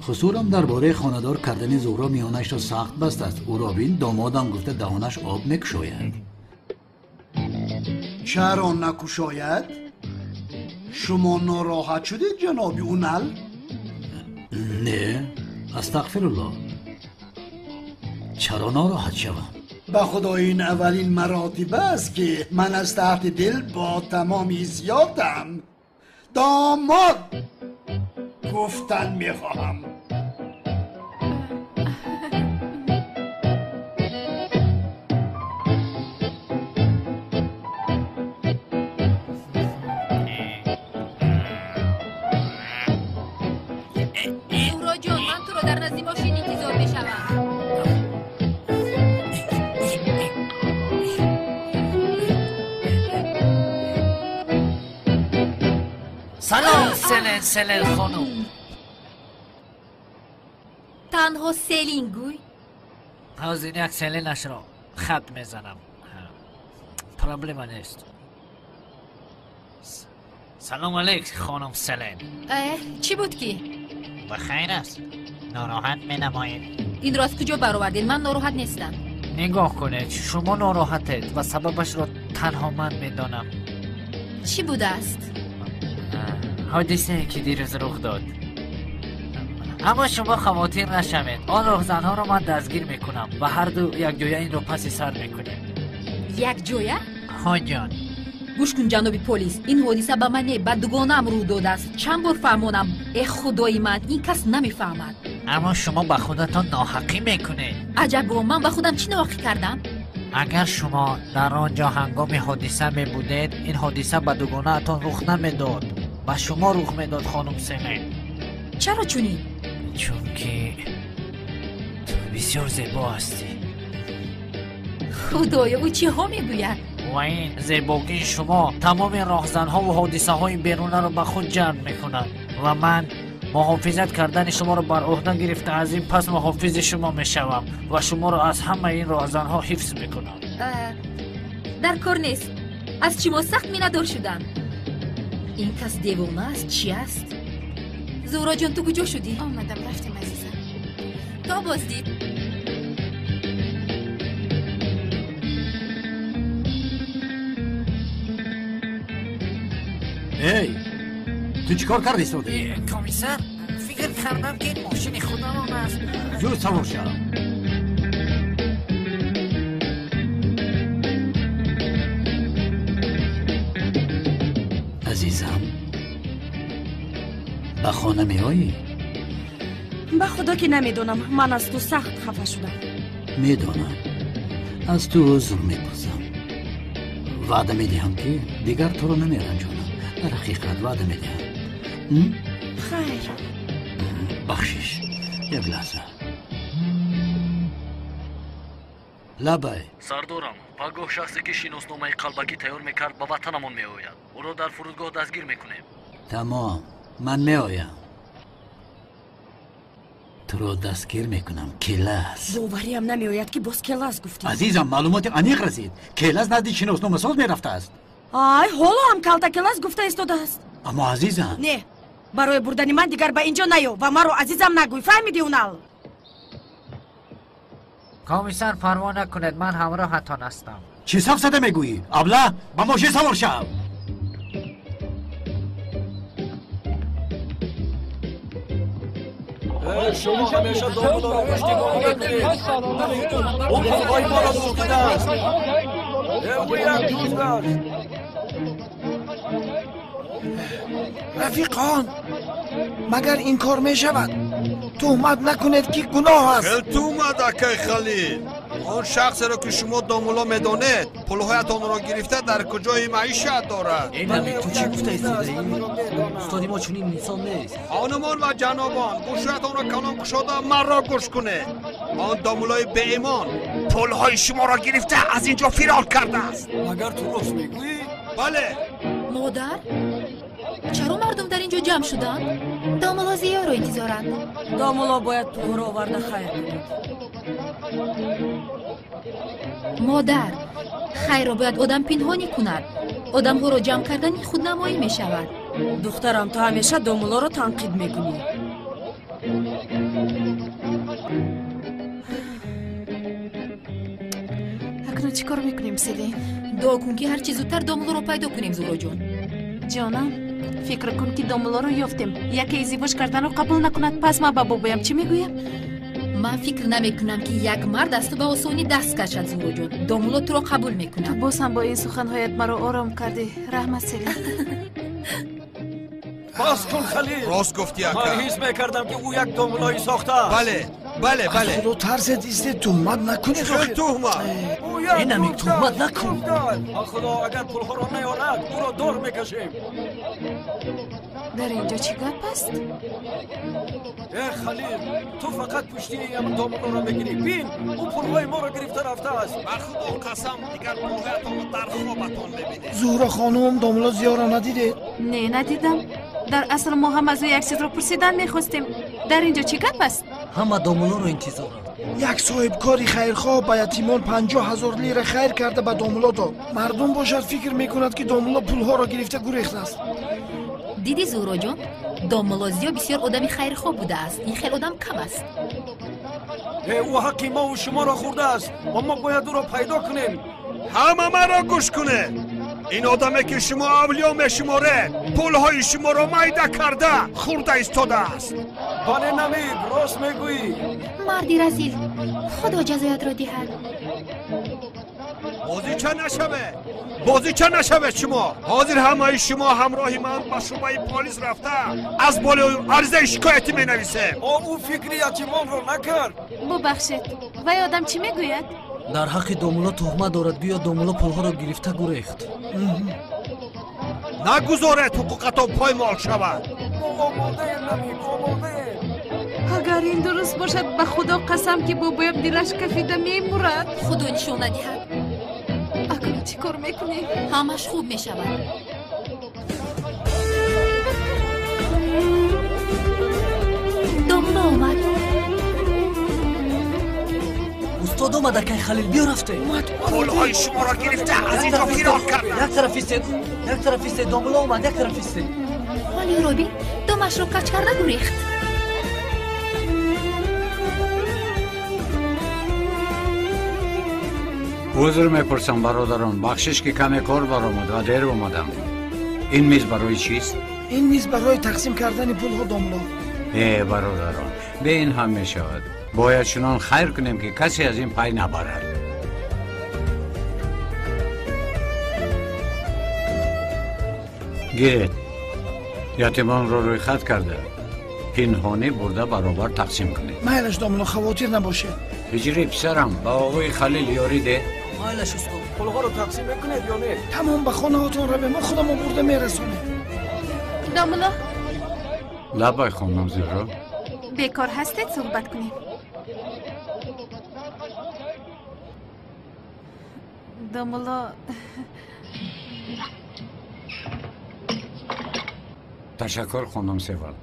хусурам дар бораи хонадор кардани Зуҳро миёнашро сахт бастааст. Ӯро бин, домодам гуфта даҳонаш об мекушояд. Чаро накушояд? Шумо нороҳат шудед, ҷаноби Унал? Не, астағфируллоҳ. Чаро нороҳат шавам? Ба худо, ин аввалин маротиба аст, ки ман аз таҳти дил бо тамоми ҳиссиётам домод гуфтан мехоҳам. Зуҳроҷон, ман туро дар назди мошин интизор мешавам. Салом, Селен, Селен хонум. Танҳо Селин гӯй. Ҳозир як Селенашро хат мезанам. Проблема нест. Салом алейк, хонум Селен. Чӣ буд ки? Ба хайр аст. Нороҳат менамоед. Инро аз куҷо баровардед? Ман нороҳат нестам. Нигоҳ кунед, шумо нороҳатед ва сабабашро танҳо ман медонам. Чӣ будааст? Ҳодисае ки дирӯз рух дод. Аммо шумо хавотир нашавед. Он роҳзанҳоро ман дастгир мекунам ва ҳарду якҷоя инро паси сар мекунем. Якҷоя? Ҳо ҷон. Гӯш кун, ҷаноби полис, ин ҳодиса ба ман не, ба дугонаам рӯ додааст. Чанд бор фаҳмонам? Э, худои ман, ин кас намефаҳмад. Аммо шумо ба худатон ноҳақӣ мекунед. Аҷабо, ман ба худам чӣ ноҳақӣ кардам? Агар шумо дар он ҷо ҳангоми ҳодиса мебудед, ин ҳодиса ба дугонаатон рух намедод. Ба шумо рух медод, хонум Селин. Чаро чунин? Чунки ту бисёр зебо ҳастӣ. Худоё, ӯ чиҳо мегӯяд? Ва ин зебогии шумо тамоми роҳзанҳову ҳодисаҳои берунаро ба худ ҷалб мекунад ва ман муҳофизат кардани шуморо бар ӯҳда гирифта, аз ин пас муҳофизи шумо мешавам ва шуморо аз ҳамаи ин роҳзанҳо ҳифз мекунам. Дар кор нест. Аз шумо сахт миннатдор шудам. Ин кас девона аст, чи аст? Зуҳроҷон, ту куҷо шудӣ? Омадам, рафтем, азизам. То боздид. Эй, ту чӣ кор кардӣ, Содиқ? Комиссар, фикр кардам, ки ин мошини худамон аст. Зуд савор шав. Азизам, ба хона меоӣ? Ба худо ки намедонам, ман аз ту сахт хафа шудам. Медонам, аз ту узр мепурсам. Ваъда медиҳам, ки дигар туро намеранҷонам. Дар ҳақиқат ваъда медиҳам. Хайр. Бахшиш, як лаҳза. Лабай. Сардорам, пагоҳ шахсе ки шиносномаи қалбакӣ тайёр мекард ба ватанамон меояд. Ӯро дар фурудгоҳ дастгир мекунем. Тамом, ман меоям. Туро дастгир мекунам, Келас. Бовариам намеояд, ки боз Келас гуфтӣ. Азизам, маълумоти аниқ расид. Келас назди шиносномасоз мерафтааст. Ай, ҳоло ҳам калта Келас гуфта истодааст. Аммо азизам. Не, барои бурдани ман дигар ба инҷо наё ва маро азизам нагӯй, фаҳмидӣ, Унал? Комиссар, парво накунед, ман ҳамроҳатон ҳастам. Чӣ сафсата мегӯӣ? Абла, ба мошин савор шав. Шумо ҳамеша домулоро пуштибонӣ мекунед. Ӯ пулҳои моро дуздидааст. Ӯ як дузд аст. Рафиқон, магар ин кор мешавад? Туҳмат накунед, ки гуноҳ аст. Хел туҳмат, акай Халил. Он шахсеро, ки шумо домуло медонед, пулҳоятонро гирифта дар куҷои маишат дорад. Эй Намид, ту чӣ гуфта истодаӣ? Устоди мо чунин инсон нест. Хонумон ва ҷанобон, гӯшҳоятонро калон кушода маро гӯш кунед. Он домулои беимон пулҳои шуморо гирифта аз ин ҷо фирор кардааст. Магар ту рост мегӯӣ? Бале. Модар, чаро мардум дар ин ҷо ҷамъ шуданд? Домуло Зиёро интизоранд. Домуло бояд пулҳоро оварда хайр кунад. Модар, хайрро бояд одам пинҳонӣ кунад. Одамҳоро ҷамъ кардани худнамоӣ мешавад. Духтарам, ту ҳамеша домулоро танқид мекунӣ. Акнун чӣ кор мекунем, Селин? Дуо кун, ки ҳарчи зудтар домулоро пайдо кунем, Зуҳроҷон. Ҷонам, фикр кун, ки домулоро ёфтем. Яке издивоҷ карданро қабул накунад, пас ман ба бобоям чӣ мегӯям? Ман фикр намекунам, ки як мард аз ту ба осонӣ даст кашад, Зуҳроҷон. Домуло туро қабул мекунад. Ту боз ҳам бо ин суханҳоят маро ором кардӣ. Раҳмат, Селин. Бас кун, Халил. Рост гуфтӣ, ака. Ман ҳис мекардам, ки ӯ як домулои сохтааст. Бале, бале, бале. Аз худо тарсед, истед, туҳмат накунед. Чӣ туҳмат? Эй Намид, туҳмат накун. Худо, агар пулҳоро наёрад, ӯро дор мекашем. Дар ин ҷо чӣ гап аст? Э, Халил, ту фақат пуштии ҳамин домулоро мегирӣ. Бин, ӯ пулҳои моро гирифта рафтааст. Ба худо қасам, дигар пулҳоятонро дар хобатон мебинед. Зуҳро хонум, домуло Зиёро надидед? Не, надидам. Дар асл мо ҳам аз ӯ як чизро пурсидан мехостем. Дар ин ҷо чӣ гап аст? Ҳама домулоро интизоранд. Як соҳибкори хайрхоҳ ба ятимон 50 000 лира хайр карда ба домуло дод. Мардум бошад фикр мекунад, ки домуло пулҳоро гирифта гурехтааст. Дидӣ, Зуҳроҷон, домуло Зиё бисёр одами хайрхоҳ будааст. Ин хел одам кам аст. Ӯ ҳаққи мову шуморо хӯрдааст ва мо бояд ӯро пайдо кунем. Ҳама маро гӯш кунед. Ин одаме, ки шумо авлиё мешуморед, пулҳои шуморо майда карда хӯрда истодааст. Бале, Намид, рост мегӯӣ. Марди разил, худо ҷазоятро диҳад. Бозича нашавед, бозича нашавед шумо. Ҳозир ҳамаи шумо ҳамроҳи ман ба шӯъбаи полис рафта аз болои аризаи шикоятӣ менависем. Ӯ фикри ятимонро накард. Бубахшед, вай одам чӣ мегӯяд? Дар ҳаққи домулло туҳмат дорад, гӯё домулло пулҳоро гирифта гурехт. Нагузоред ҳуқуқатон поймол шавад. Агар ин дуруст бошад, ба Худо қасам, ки бобоям дилаш кафида мемурад. Худо нишон надиҳад. Акнун чӣ кор мекунем? Ҳамаш хуб мешавад. Домулло омад. Устод омад, акай Халил, биё рафте. Пулҳои шуморо гирифта аз инҷо фирор кардам. Як тараф истед, як тараф истед, домулло омад, як тараф истед. Ҳоли Робин домашро кач карда гурехт. Узр мепурсам, бародарон, бахшиш ки каме кор баромад ва дер омадам. Ин миз барои чист? Ин миз барои тақсим кардани пулҳо, домулло. Э, бародарон, бе ин ҳам мешавад. Бояд чунон хайр кунем, ки касе аз ин пай набарад. Гиред, ятимонро рӯйхат карда, пинҳонӣ бурда баробар тақсим кунед. Майлаш, домулло, хавотир набошед. Ҳиҷрӣ, писарам, ба оғои Халил ёрӣ деҳ. Майлаш, устод, пулҳоро тақсим мекунед ё не? Тамом, ба хонаҳотон равем, мо худамон бурда мерасонем. Домулло. Лабай, хонум Зуҳро. Бекор ҳастед, суҳбат кунем. Домулло, ташаккур, хонум Севал.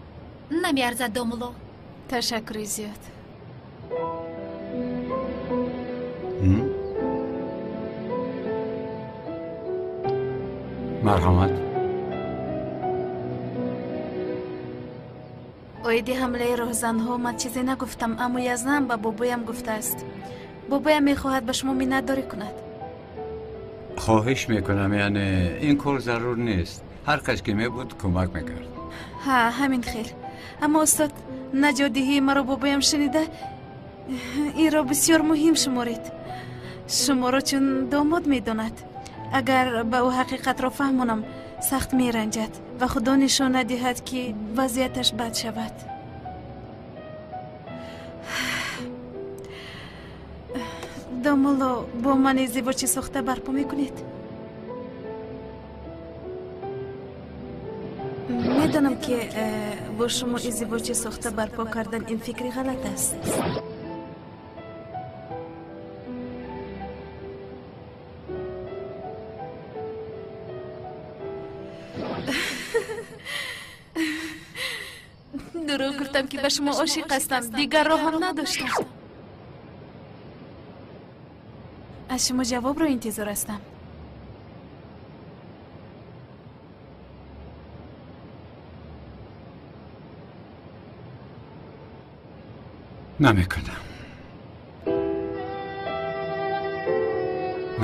Намеарзад, домулло. Ташаккури зиёд. Марҳамат. Оиди ҳамлаи роҳзанҳо ман чизе нагуфтам, аммо Язнам ба бобоям гуфтааст. Бобоям мехоҳад ба шумо миннатдорӣ кунад. Хоҳиш мекунам, яъне ин кор зарур нест. Ҳар кас ки мебуд, кӯмак мекард. Ҳа, ҳамин хел. Аммо устод, наҷотдиҳии маро бобоям шунида, инро бисёр муҳим шуморед. Шуморо чун домод медонад. Агар ба ӯ ҳақиқатро фаҳмонам, сахт меранҷад ва Худо нишон надиҳад, ки вазъияташ бад шавад. Домулло, бо ман издивоҷи сохта барпо мекунед? Медонам, ки бо шумо издивоҷи сохта барпо кардан ин фикри ғалат аст. Дурӯғ гуфтам, ки ба шумо ошиқ ҳастам, дигар роҳам надоштам. Аз шумо ҷавобро интизор ҳастам. Намекунам.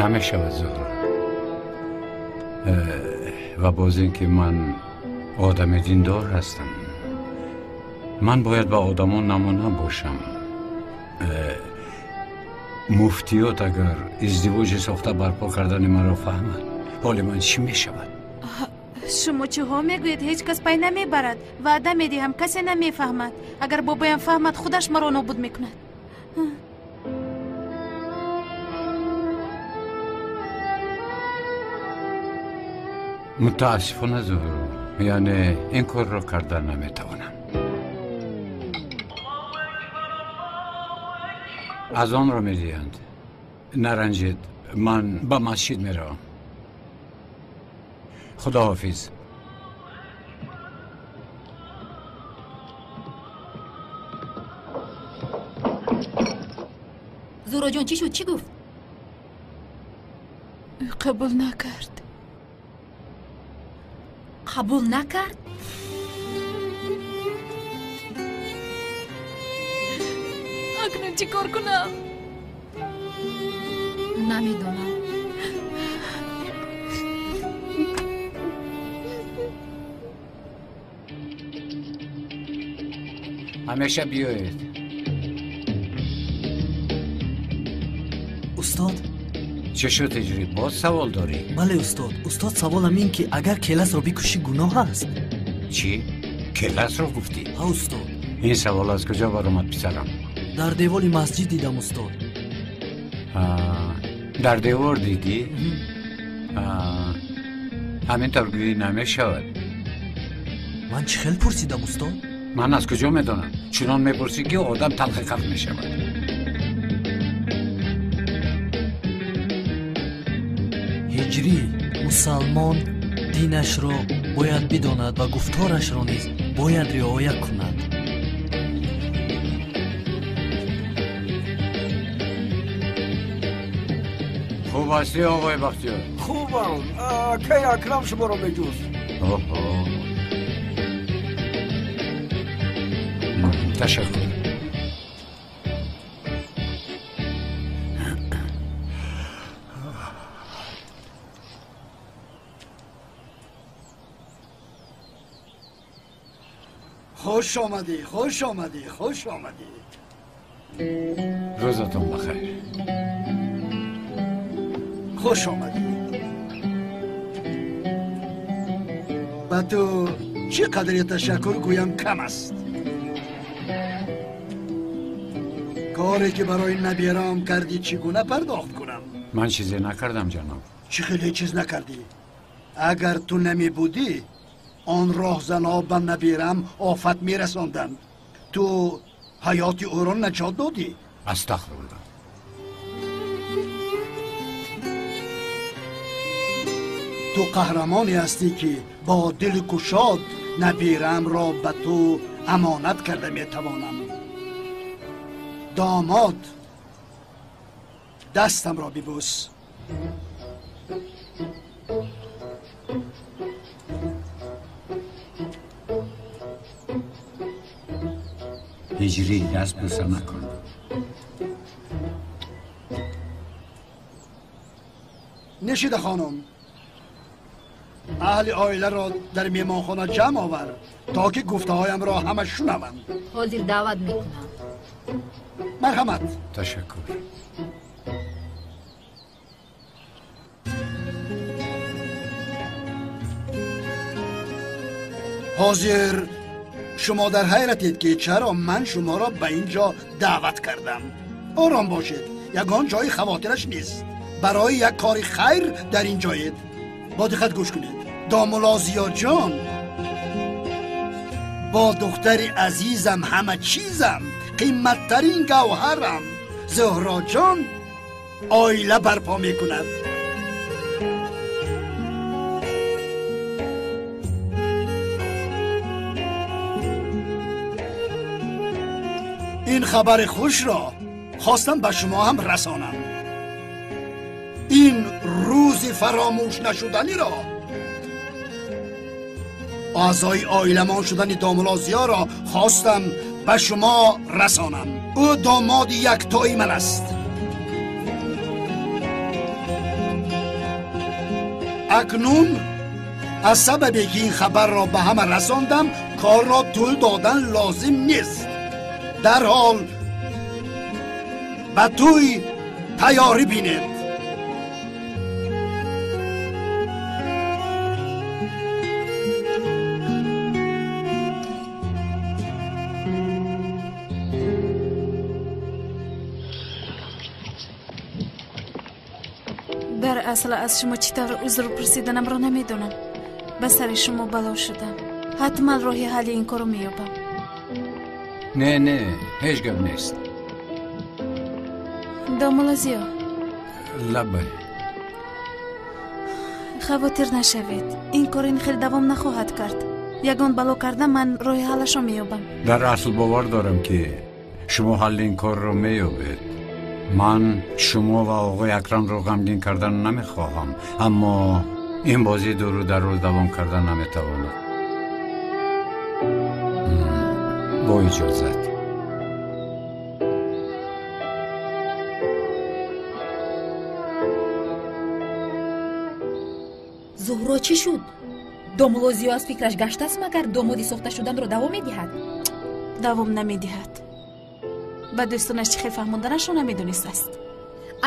Намешавад, Зуҳро. Ва боз ин ки ман одами диндор ҳастам. Ман бояд ба одамон намуна бошам. Муфтиёт агар издивоҷи сохта барпо кардани маро фаҳмад, ҳоли ман чӣ мешавад? Шумо чиҳо мегӯед? Ҳеҷ кас пай намебарад. Ваъда медиҳам, касе намефаҳмад. Агар бобоям фаҳмад, худаш маро нобуд мекунад. Мутаассифона, Зуҳро, яъне ин корро карда наметавонам. Аз онро медиҳанд. Наранҷед, ман ба масҷид меравам. Худоҳофиз. Зуҳроҷон, чӣ шуд? Чӣ гуфт? Қабул накард. Қабул накард? Акнун чӣ кор кунам? Намедонам. Ҳамеша биёед. Устод, чӣ шуд, Ҳиҷрӣ? Боз савол дорӣ? Бале, устод. Устод, саволам ин ки агар келасро бикушӣ, гуноҳ аст? Чӣ? Келасро гуфтӣ? Ҳа, устод. Ин савол аз куҷо баромад, писарам? Дар деволи масҷид дидам, устод. Дар девор дидӣ? Ҳамин тавр гӯӣ намешавад. Ман чӣ хел пурсидам, устод? Ман аз куҷо медонам? Чунон мепурсӣ, ки одам талхи қалб мешавад. Ҳиҷрӣ мусалмон динашро бояд бидонад ва гуфторашро низ бояд риоя кунад. Хуб ҳастӣ, оғои Бахтиёр? Хубам. Кай Акрам шуморо меҷӯст. Оҳо, ташаккур. Хуш омадӣ, хуш омадӣ, хуш омадӣ. Рӯзатон бахайр. Хуш омадӣ. Ба ту чӣ қадре ташаккур гӯям кам аст. Коре ки барои набираам кардӣ чӣ гуна пардохт кунам? Ман чизе накардам, ҷаноб. Чӣ хеле чиз накардӣ? Агар ту намебудӣ, он роҳзанҳо ба набирам офат мерасонданд. Ту ҳаёти ӯро наҷот додӣ. Астағфируллоҳ. Ту қаҳрамоне ҳастӣ, ки бо дили кушод набирамро ба ту амонат карда метавонам. Домод, дастамро бибӯс. Ҳиҷрӣ, даст бӯса накун. Нишида хонум, аҳли оиларо дар меҳмонхона ҷамъ овар, то ки гуфтаҳоямро ҳама шунаванд. Ҳозир даъват мекунам. Марҳамат. Ташаккур. Ҳозир шумо дар ҳайратед, ки чаро ман шуморо ба ин ҷо даъват кардам. Ором бошед, ягон ҷои хавотираш нест. Барои як кори хайр дар ин ҷоед. Бо диққат гӯш кунед. Домулло Зиёҷон бо духтари азизам, ҳама чизам, қиматтарин гавҳарам Зуҳроҷон оила барпо мекунад. Ин хабари хушро хостам ба шумо ҳам расонам. Ин рӯзи фаромӯш нашуданиро, аъзои оиламон шудани домулло Зиёро хостам ба шумо расонам. Ӯ домоди яктои ман аст. Акнун аз сабабе ки ин хабарро ба ҳама расондам, корро тӯл додан лозим нест. Дарҳол ба тӯй тайёрӣ бинед. Дар асл аз шумо чӣ тавр узр пурсиданамро намедонам. Ба сари шумо бало шудам. Ҳатман роҳи ҳалли ин корро меёбам. Не, не, ҳеҷ гап нест. Домулло Зиё. Лаббай. Хавотир нашавед, ин кор ин хел давом нахоҳад кард. Ягон бало карда ман роҳи ҳаллашро меёбам. Дар асл бовар дорам, ки шумо ҳалли ин корро меёбед. Ман шумо ва оғои Акрамро ғамгин кардан намехоҳам, аммо ин бозӣ дуру дароз давом кардан наметавонад. Бо иҷозат. Зуҳро чӣ шуд? Домулло Зиё аз фикраш гаштааст, магар домоди сохта шуданро давом медиҳад? Давом намедиҳад. Ба дӯстонаш чӣ хел фаҳмонданашро намедонистааст.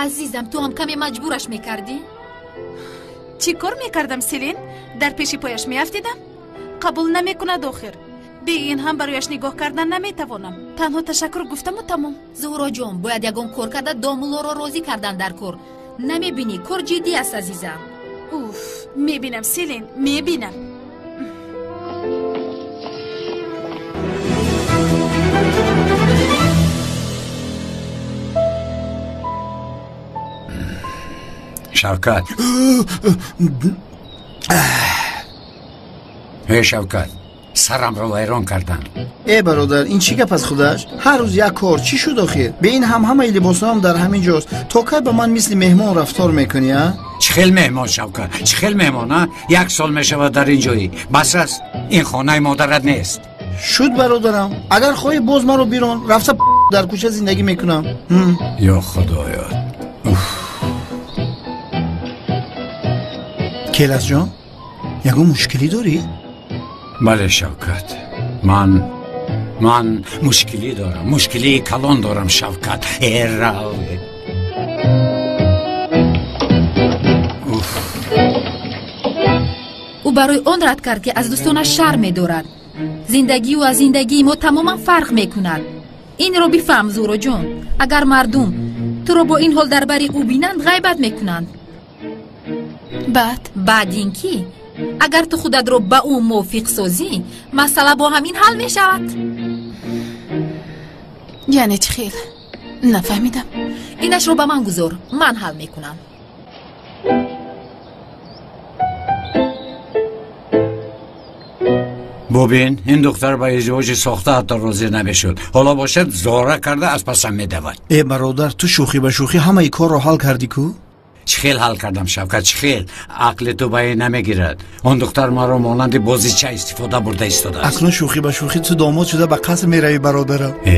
Азизам, ту ҳам каме маҷбураш мекардӣ? Чӣ кор мекардам, Селин? Дар пеши пояш меафтидам? Қабул намекунад охир. Бе ин ҳам барояш нигоҳ кардан наметавонам. Танҳо ташаккур гуфтаму тамом. Зуҳроҷон, бояд ягон кор карда домуллоро розӣ кардан дар кор. Намебинӣ, кор ҷиддӣ аст, азизам. Уф, мебинам, Селин, мебинам. Шавкат, эй Шавкат, сарамро вайрон карданд. Э бародар, ин чӣ гап аз худаш? Ҳар рӯз як кор, чӣ шуд охир? Бе ин ҳам ҳамаи либосҳоам дар ҳамин ҷост. То кай ба ман мисли меҳмон рафтор мекунӣ, а? Чӣ хел меҳмон, Шавкат? Чӣ хел меҳмон, а? Як сол мешавад дар ин ҷоӣ. Бас аст, ин хонаи модарат нест. Шуд бародарам, агар хоҳӣ боз маро бирон, рафта дар кӯча зиндагӣ мекунам. Ё худоё. Келасҷон, ягон мушкилӣ дорӣ? Бале, Шавкат, ман мушкилӣ дорам, мушкилии калон дорам, Шавкат. Эрав. Ӯ барои он рад кард, ки аз дӯстонаш шарм медорад. Зиндагии ӯ аз зиндагии мо тамоман фарқ мекунад. Инро бифаҳм, Зуҳроҷон. Агар мардум туро бо ин ҳол дар бари ӯ бинанд, ғайбат мекунанд. Баъд? Баъд ин ки агар ту худатро ба ӯ мувофиқ созӣ, масъала бо ҳамин ҳал мешавад. Яъне чӣ хел? Нафаҳмидам. Инашро ба ман гузор, ман ҳал мекунам. Бубин, ин духтар ба издивоҷи сохта ҳатто розӣ намешуд. Ҳоло бошад зора карда аз пасам медавад. Э бародар, ту шӯхӣ ба шӯхӣ ҳамаи корро ҳал кардӣ ку? Чӣ хел ҳал кардам, Шавкат, чӣ хел? Ақли ту ба ин намегирад. Он духтар маро монанди бозича истифода бурда истодааст. Акнун шӯхӣ ба шӯхӣ ту домод шуда ба қаср меравӣ, бародарам. Э,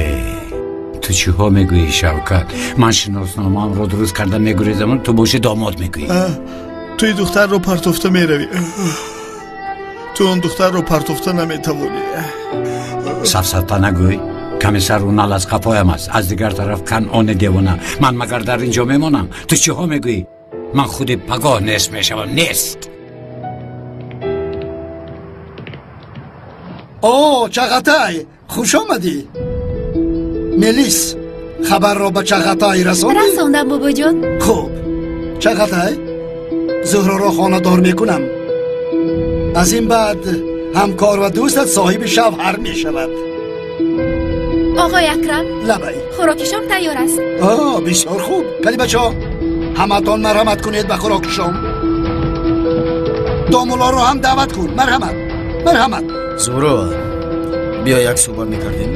ту чиҳо мегӯӣ, Шавкат? Ман шиносномаамро дуруст карда мегурезам, ту боши домод мегӯӣ. Ту ин духтарро партофта меравӣ. Ту он духтарро партофта наметавонӣ. Сафсата нагӯй. Комиссар Унал аз қафоям аст, аз дигар тараф Канъони девона. Ман магар дар ин ҷо мемонам? Ту чиҳо мегӯӣ? Ман худи пагоҳ нест мешавам, нест. О, Чағатай, хуш омадӣ. Мелис, хабарро ба Чағатай расондӣ? Расондам, бобоҷон. Хуб, Чағатай, Зуҳроро хонадор мекунам. Аз ин баъд ҳамкор ва дӯстат соҳиби шавҳар мешавад. Оғои Акрам, лабай, хӯроки шом тайёр аст. О, бисёр хуб. Кали бачаҳо, ҳаматон марҳамат кунед ба хӯроки шом. Домуллоро ҳам даъват кун. Марҳамат, марҳамат. Зуҳро, биё як суҳбат мекардем.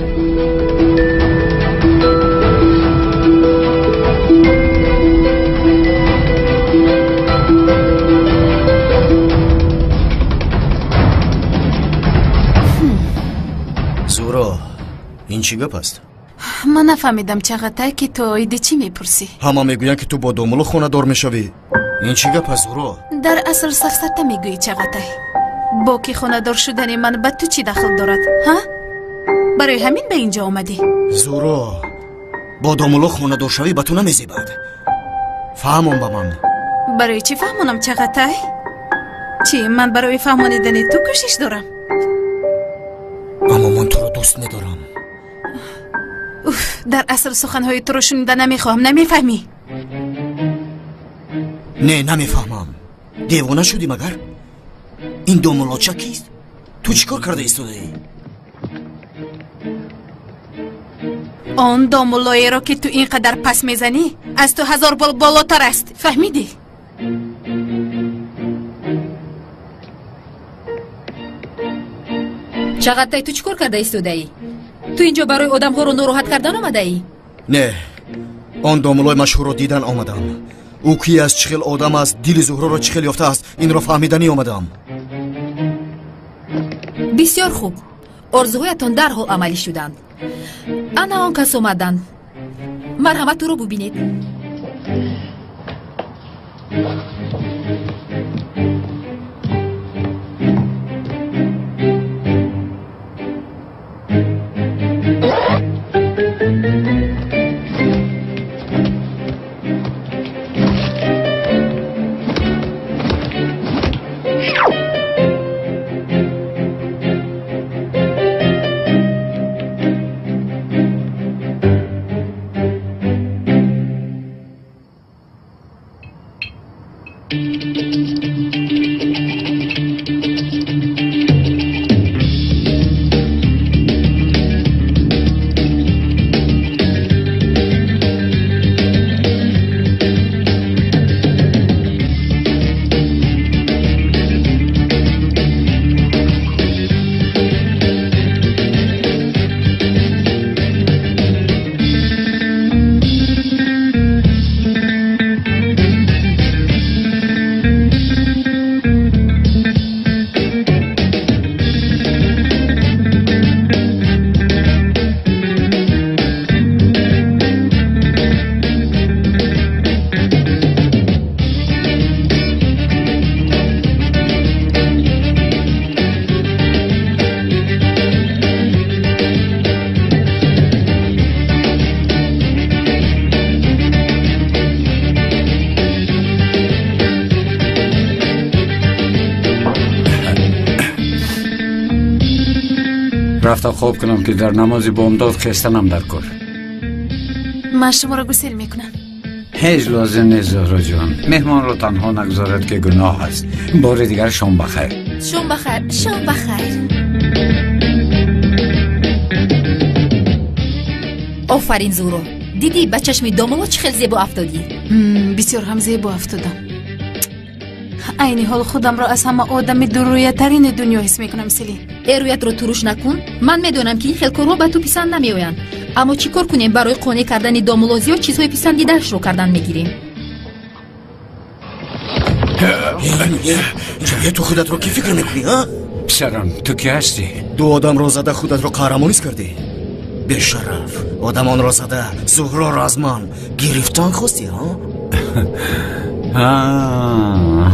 Зуҳро, ин чӣ гап аст? Ман нафаҳмидам, Чағатай, ки ту оиди чӣ мепурсӣ. Ҳама мегӯянд, ки ту бо домулло хонадор мешавӣ. Ин чӣ гап аст, Зуҳро? Дар асл сафсата мегӯӣ, Чағатай. Бо ки хонадор шудани ман ба ту чӣ дахл дорад, ҳа? Барои ҳамин ба ин ҷо омадӣ? Зуҳро, бо домулло хонадоршавӣ ба ту намезебад. Фаҳмон ба ман. Барои чӣ фаҳмонам, Чағатай? Чӣ, ман барои фаҳмонидани ту кӯшиш дорам? Аммо ман туро дӯст медорам. Уф, дар асл суханҳои туро шунида намехоҳам, намефаҳмӣ? Не, намефаҳмам. Девона шудӣ магар? Ин домуллоча кист? Ту чӣ кор карда истодаӣ? Он домуллоеро, ки ту ин қадар пас мезанӣ, аз ту 1000 бол болотар аст. Фаҳмидӣ? Чағатай, ту чӣ кор карда истодаӣ? Ту инҷо барои одамҳоро нороҳат кардан омадаӣ? Не, он домуллои машҳурро дидан омадам. Ӯ ки аст, чӣ хел одам аст, дили Зуҳроро чӣ хел ёфтааст, инро фаҳмиданӣ омадам. Бисёр хуб, орзуҳоятон дарҳол амалӣ шуданд. Ана он кас омаданд. Марҳамат, ӯро бубинед. рафта хоб кунам ки дар намози бомдод хестанам дар кор. Ман шуморо гусел мекунам. Ҳеҷ лозим нест, Зуҳроҷон. Меҳмонро танҳо нагузорад ки гуноҳ аст. Бори дигар шом бахайр. Шом бахайр, шом бахайр. Офарин, Зуҳро. Дидӣ ба чашми домулло чӣ хел зебо афтодӣ? Бисёр ҳам зебо афтодам. Айни ҳол худамро аз ҳама одами дуррӯятарини дунё ҳис мекунам, Селин. Э, рӯятро туруш накун. Ман медонам, ки ин хел корҳо ба ту писанд намеоянд. Аммо чӣ кор кунем? Барои қонеъ кардани домулло зиёд чизҳои писандидаашро кардан мегирем. Ту худатро кӣ фикр мекунӣ, а? Писарам, ту кӣ ҳастӣ? Ду одамро зада худатро қаҳрамонис кардӣ? Бешараф, одамонро зада Зуҳроро аз ман гирифтан хостӣ, а?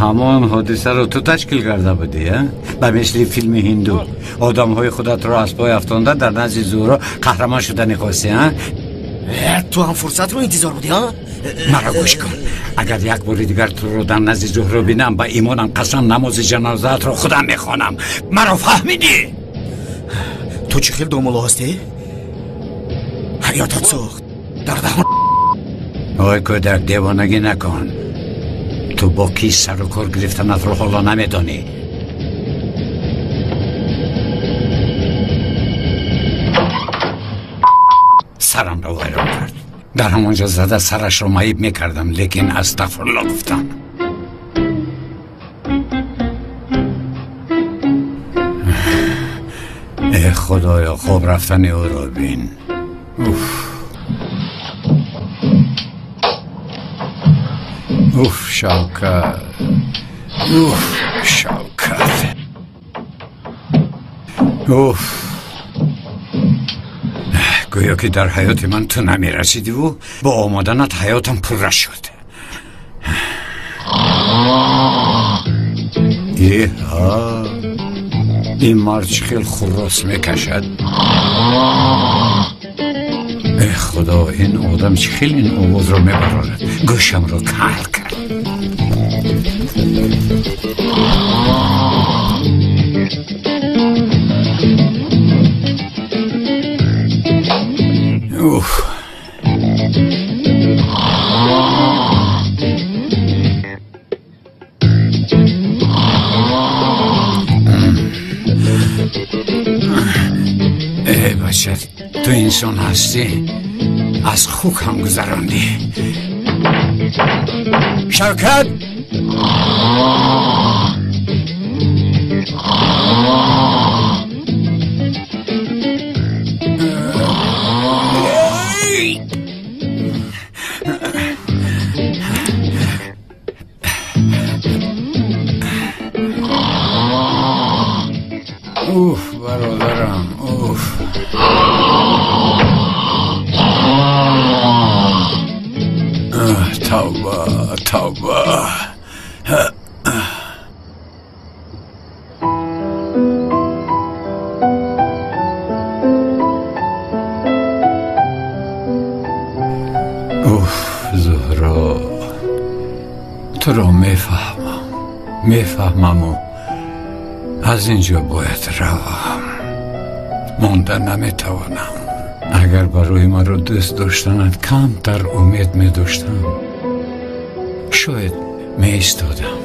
Ҳамон ҳодисаро ту ташкил карда будӣ, ба мисли филми ҳинду одамҳои худатро аз пой афтонда дар назди Зуҳро қаҳрамон шудани хостӣ, а? Ту ҳам фурсатро интизор будӣ, а? Маро гӯш кун, агар як бори дигар туро дар назди Зуҳро бинам, ба имонам қасам, намози ҷанозаатро худам мехонам. Маро фаҳмидӣ? Ту чӣ хел домулло ҳастӣ? Ҳаётат сӯхт дар даҳон. Ой кӯдак, девонагӣ накун. Ту бо кӣ сару кор гирифтанатро ҳоло намедонӣ. Сарамро вайрон кард. Дар ҳамонҷо зада сарашро маиб мекардам, лекин астағфирулло гуфтам. Э худоё, хоб рафтани ӯро бин. Уф уф, Шавкат, уф, Шавкат, уф. Гӯё ки дар ҳаёти ман ту намерасидиву бо омаданат ҳаётам пурра шуд. Эҳа, ин мард чӣ хел хуррос мекашад. Э худо, ин одам чӣ хел ин овозро мебарорад, гӯшамро кар кард. Уф. Э бача, ту инсон ҳастӣ? Аз хук ҳам гузарондӣ. Шавкат! Уф, бародарам, уф. Тавба, тавба. Уф, Зуҳро, туро мефаҳмам, мефаҳмаму аз ин ҷо бояд равам. Монда наметавонам. Агар барои маро дӯст доштанат камтар умед медоштам, шояд Меистодам.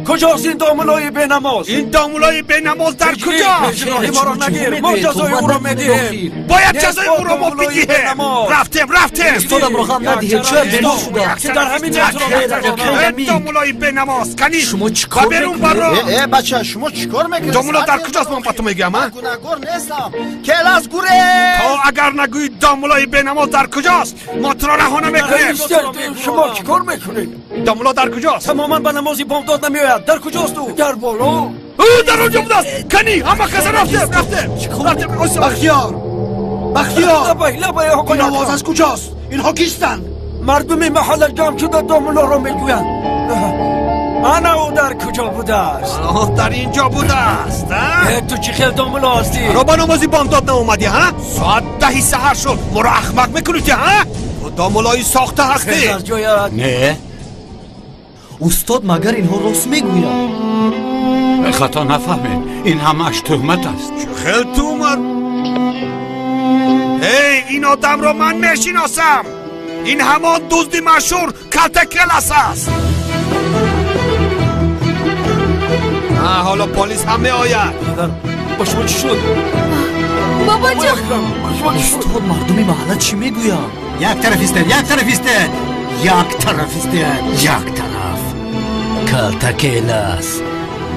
کجاست این دامولای بینماز؟ این دامولای بینماز در کجاست؟ راهی ما را نگیر، ما جزای او را میدهیم. باید جزای او را ما بدهیم. رفتیم رفتیم. استادم را غم ندهید، چرا بیمار شده؟ در همین این دامولای بینماز کنی شما چیکار میکنید؟ ای بچه شما چیکار میکنید؟ دامولا در کجاست؟ من با تو میگم. من گناهکار نیستم. کلاس گوره. تا اگر نگویی دامولای بینماز در کجاست ما تو را رها نمیکنیم. شما چیکار میکنید؟ دامولا در کجاست؟ تماما به نماز بامداد نمیآید. در کجاست او؟ در بالا. او در اونجا بوده است. کنی همه کس رفتیم رفتیم رفتیم. بختیار بختیار، لبای این آواز از کجاست؟ اینها کیستند؟ مردم محله جمع شده دامولا را میگویند. انا او در کجا بوده است؟ در اینجا بوده است. تو چی خیلی دامولا هستی؟ را با نمازی بامداد ناومدی ها؟ ساعت 10 سحر شد. ما را احمق میکنی که ها؟ تو دامولایی ساخته هستی. نه استاد، مگر اینها راست میگویند؟ خطا نفهمید، این همش تهمت است. چه خیلی تهمت؟ هی این آدم را من میشناسم. این همان دزد مشهور کلتکلس است. حالا پلیس هم میآید. با شما چی شد؟ بابا جان، استاد مردم محله چی میگویند؟ یک طرف ایستاد، یک طرف ایستاد، یک طرف ایستاد، یک طرف. کلتکلس،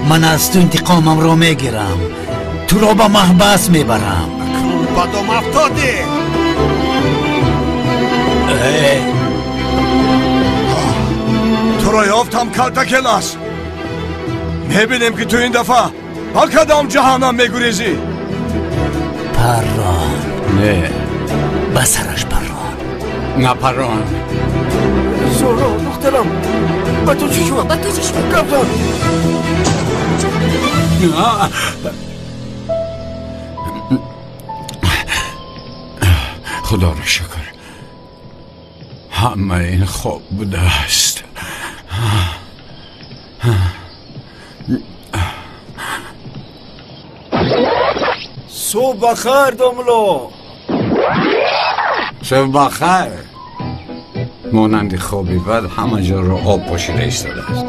من از تو انتقامم را میگیرم. تو را به محبس میبرم. با دم افتادی. تو را یافتم کلتکلس. میبینیم که تو این دفعه با کدام جهنم میگریزی. پران. نه به سرش پران. نه پران. زهرا دخترم، با تو چی شد؟ با تو چی شد؟ کاپتان. خدا را شکر همه این خواب بوده است. صبح بخیر داملا. صبح بخیر. مانند خوابی بد همه جا را آب پاشیده ایستاده است.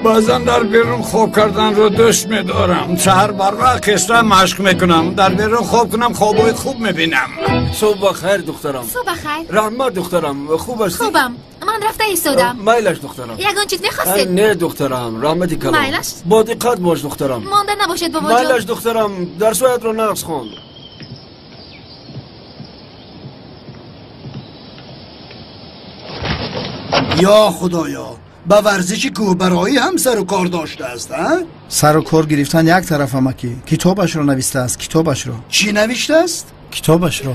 بعضا در بیرون خواب کردن رو دوست میدارم. سحر بر وقت خسته مشق میکنم. در بیرون خواب کنم خوابای خوب میبینم. صبح بخیر دخترم. صبح بخیر. رحمت دخترم، خوب هستی؟ خوبم، من رفته ایستادم. مایلش دخترم. یگان چیز میخواستید؟ نه دخترم، رحمتی کلام. مایلش؟ با دقت باش دخترم. مانده نباشید بابا جان. مایلش دخترم، درسایت رو نقص خون. یا خدایا، به ورزش کوهبرایی هم سر و کار داشته است. سر و کار گرفتن یک طرف امکی، کتابش رو نوشته است. کتابش رو. چی نوشته است؟ کتابش رو.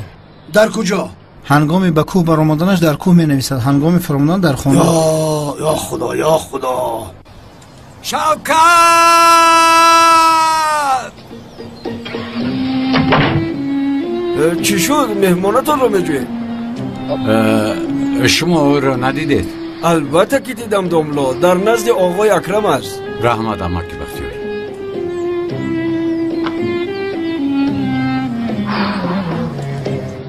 در کجا؟ هنگامی به کوه برآمدنش در کوه می نویسد، هنگامی فرامدن در خانه. یا خدا یا خدا. شوکت! چی شد؟ مهمانتون رو میجوید؟ شما او را ندیدید؟ البته که دیدم داملا، در نزد آقای اکرم است. رحمت امکی بختیار.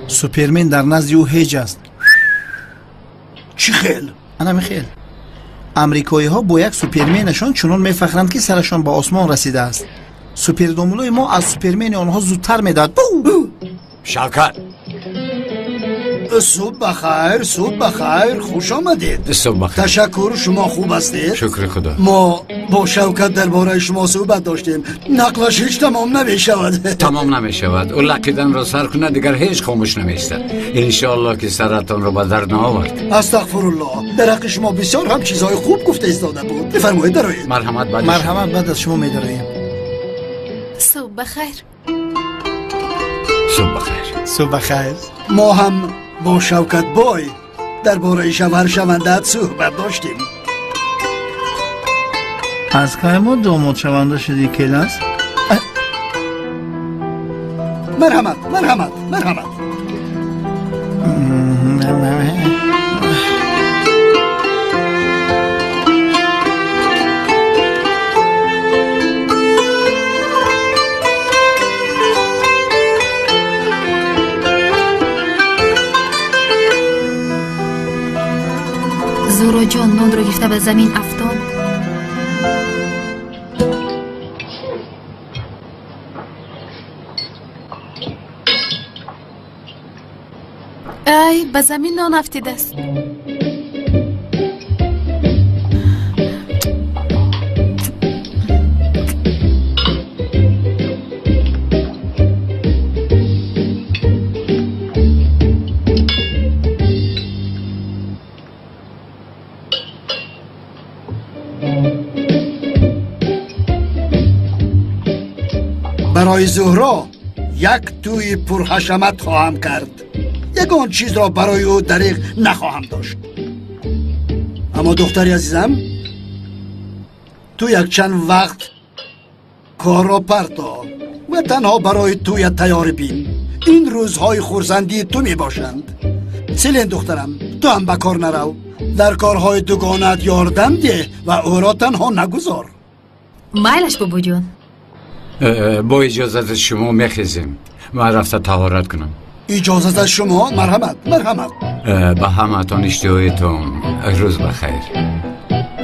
سوپرمن در نزد او هیچ است. چی خیل؟ انا میخیل. امریکایی ها با یک سوپرمنشان چنان میفخرند که سرشان به آسمان رسیده است. سوپر داملای ما از سوپرمن آنها زودتر میداد. شوکت، Субҳ бахайр, субҳ бахайр, хуш омадед. Субҳ бахайр. Ташаккур, шумо хуб ҳастед? Шукри Худо. Мо бо Шавкат дар бораи шумо суҳбат доштем. Нақлаш ҳеҷ тамом намешавад. Тамом намешавад. Ӯ лақиданро сар кунад, дигар ҳеҷ хомӯш намеистад. Иншоаллоҳ ки саратонро ба дард наовард. Астағфируллоҳ. Дар ҳаққи шумо бисёр ҳам чизҳои хуб гуфта истода буд. Бифармоед, дароед. Марҳамат, баъд марҳамат, баъд аз шумо медароем. Субҳ бахайр. Субҳ бахайр. Субҳ бахайр. Мо ҳам бо Шавкат бой дар бораи шавҳаршавандаат суҳбат доштем. Аз кай мо домодшаванда шудӣ, келас? Марҳамат, марҳамат, марҳамат. Зуҳроҷон нонро гирифта ба замин афтод. Ай, ба замин нон афтидааст. Барои Зуҳро як тӯи пурҳашамат хоҳам кард. Ягон чизро барои ӯ дариғ нахоҳам дошт. Аммо духтари азизам, ту якчанд вақт корро парто ва танҳо барои тӯя тайёрӣ бин. Ин рӯзҳои хурсандии ту мебошанд. Селен духтарам, ту ҳам ба кор нарав. Дар корҳои дугонаат ёрдам деҳ ва ӯро танҳо нагузор. Майлаш, бобоҷон. Бо иҷозати шумо мехезем. Ман рафта таҳорат кунам. Иҷозат аз шумо? Марҳамат, марҳамат. Ба ҳамаатон иштиҳоятон рӯз бахайр.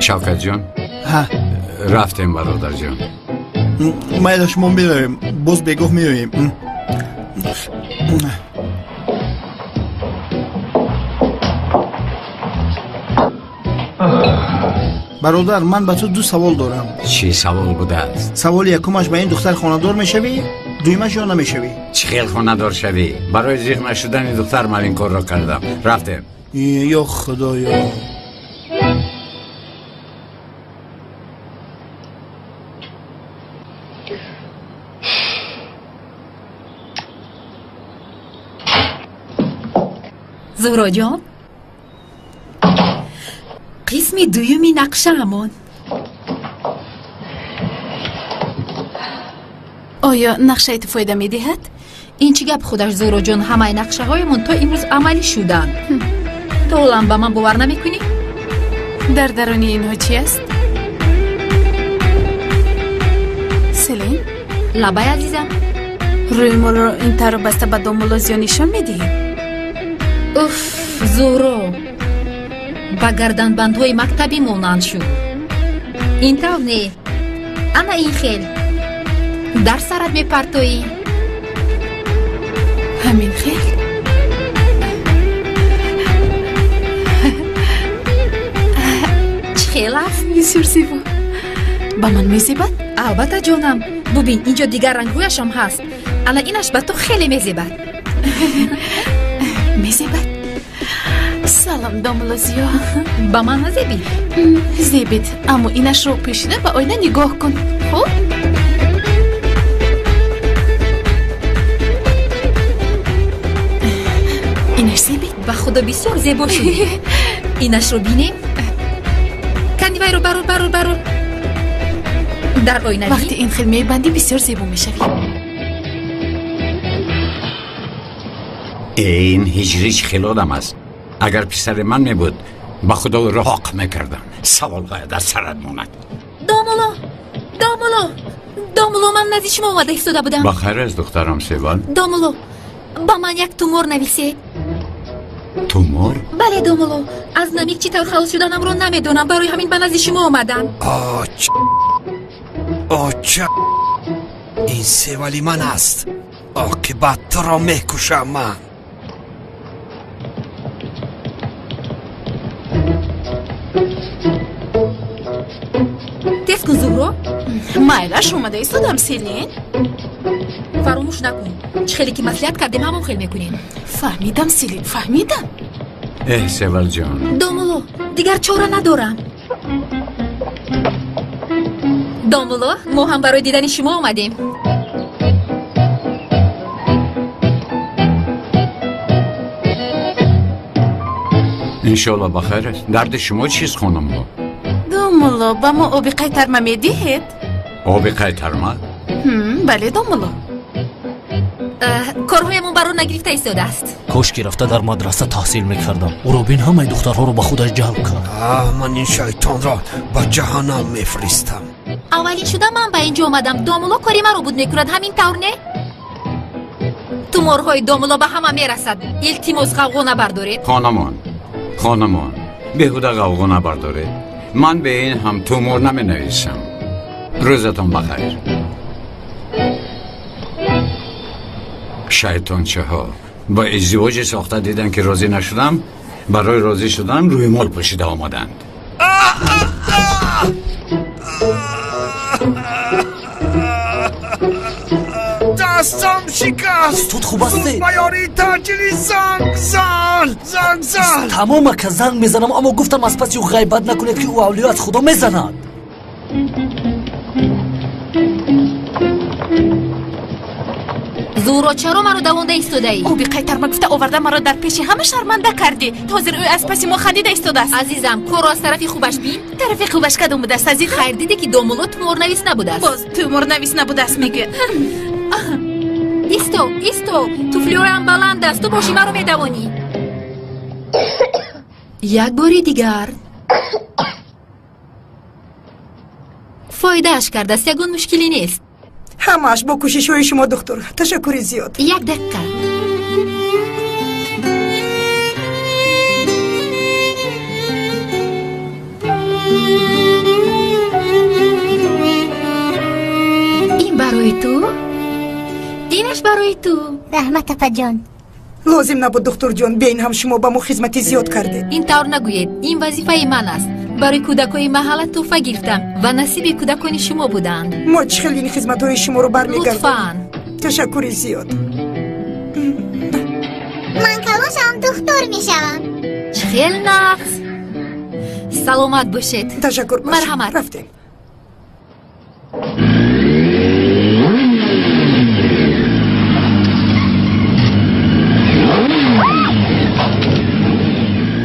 Шавкатҷон, рафтем, бародарҷон. Майлаш, мо меравем, боз бегоҳ меоем. Бародар, ман ба ту ду савол дорам. Чӣ савол будааст? Саволи якумаш, ба ин духтар хонадор мешавӣ? Дуюмаш, ё намешавӣ? Чӣ хел хонадор шавӣ? Барои зиқ нашудани духтар ман ин корро кардам. Рафтем. Ё худоё. Зуҳроҷон, қисми дуюми нақшаамон. Оё нақшаи ту фоида медиҳад? Ин чӣ гап худаш, Зуҳроҷон? Ҳамаи нақшаҳоямон то имрӯз амалӣ шуданд. Ту ҳолам ба ман бовар намекунӣ? Дар даруни инҳо чи аст? Селин? Лабай, азизам. Рӯи моро ин тавр баста ба домулло зиён нишон медиҳӣ? Уф, Зуҳро, ба гарданбандҳои мактабӣ монанд шуд. Ин тавр не, ана ин хел дар сарат мепартоӣ. Ҳамин хел? Чӣ хел аст? Бисёр зебо. Ба ман мезебад? Албатта, ҷонам. Бубин, инҷо дигар рангҳояшам ҳаст. Ана инаш ба ту хеле мезебад. Мезебад? Салом, домулло Зиё. Ба ман назебид? Зебид, аммо инашро пӯшида ба оина нигоҳ кун. Хуб? Инаш зебид? Ба худо бисёр зебо шуд. Инашро бинем. Кани вайро барор, барор, барор. Дар оина бин. Вақте ин хел мебандӣ, бисёр зебо мешавӣ. Ин ҳиҷрӣ чӣ хел одам аст? Агар писари ман мебуд, ба худо ӯро ҳоқ мекардам. Саволҳоя дар сарат монад. Домулло, домулло, домулло, ман назди шумо омада истода будам. Ба хайр аст, духтарам Севал? Домулло, ба ман як тумор нависед. Тумор? Бале, домулло, аз намик чӣ тавр халос шуданамро намедонам, барои ҳамин ба назди шумо омадам. Оча, ин Севали ман аст. Оқибат туро мекушам ман. кун, Зуҳро. Майлаш, омада истодам, Селин. Фаромӯш накун, чӣ хеле ки маслиҳат кардем, ҳамон хел мекунем. Фаҳмидам, Селин, фаҳмидам. Эҳ, Севалҷон. Домулло, дигар чора надорам. Домулло, мо ҳам барои дидани шумо омадем. Иншоалло ба хайр аст. Дарди шумо чист, хонумҳо? Домулло, ба мо оби қайтарма медиҳед? Оби қайтарма? Бале, домулло. Корҳоямон баро нагирифта истодааст. Кош ки рафта дар мадраса таҳсил мекардам. Ӯро бин, ҳамаи духтарҳоро ба худаш ҷалб кард. Ман ин шайтонро ба ҷаҳаннам мефиристам. Аввалин шуда ман ба ин ҷо омадам. Домулло кори маро буд мекунад, ҳамин тавр не? Туморҳои домулло ба ҳама мерасад. Илтимос, ғавғо набардоред. Хонамон, хонамон, беҳуда ғавғо набардоред. Ман бе ин ҳам тумор наменависам. Рӯзатон бахайр. Шайтончаҳо ба издивоҷи сохта дидан ки розӣ нашудам, барои розӣ шудан рӯймол пӯшида омаданд. Дастам шикаст. Тут хуб ҳастӣ? Ба ёрии таъҷили занг зан, занг зан. Тамом ака, занг мезанам, аммо гуфтам аз паси ӯ ғайбат накунед, ки ӯ авлиё аз Худо мезанад. Зуҳро, чаро маро давонда истодаӣ? Оби қайтарма гуфта оварда маро дар пеши ҳама шарманда кардӣ. Ҳозир ӯ аз паси мо хандида истодааст. Азизам, корро аз тарафи хубаш бин. Тарафи хубаш кадом будааст, азизам? Хайр, диде ки домулло туморнавис набудааст. Боз туморнавис набудааст мегӯяд. Исто, исто, туфлиҳоям баланд аст, ту боши маро медавонӣ. Як бори дигар. Фоидааш кардааст, ягон мушкилӣ нест. Ҳамааш бо кӯшишҳои шумо, духтур. Ташаккури зиёд. Як дақиқа. Ин барои ту, инаш барои ту. Раҳмат, апаҷон. Лозим набуд, духтурҷон. Бе ин ҳам шумо ба мо хизмати зиёд кардед. Ин тавр нагӯед, ин вазифаи ман аст. Барои кӯдакои маҳалла тӯҳфа гирифтам ва насиби кӯдакони шумо буданд. Мо чӣ хел ин хизматҳои шуморо бармегардонем? Лутфан. Ташаккури зиёд. Ман калон духтур мешавам. Чӣ хел нағз. Саломат бошед. Ташаккур. Марҳамат. Рафтем.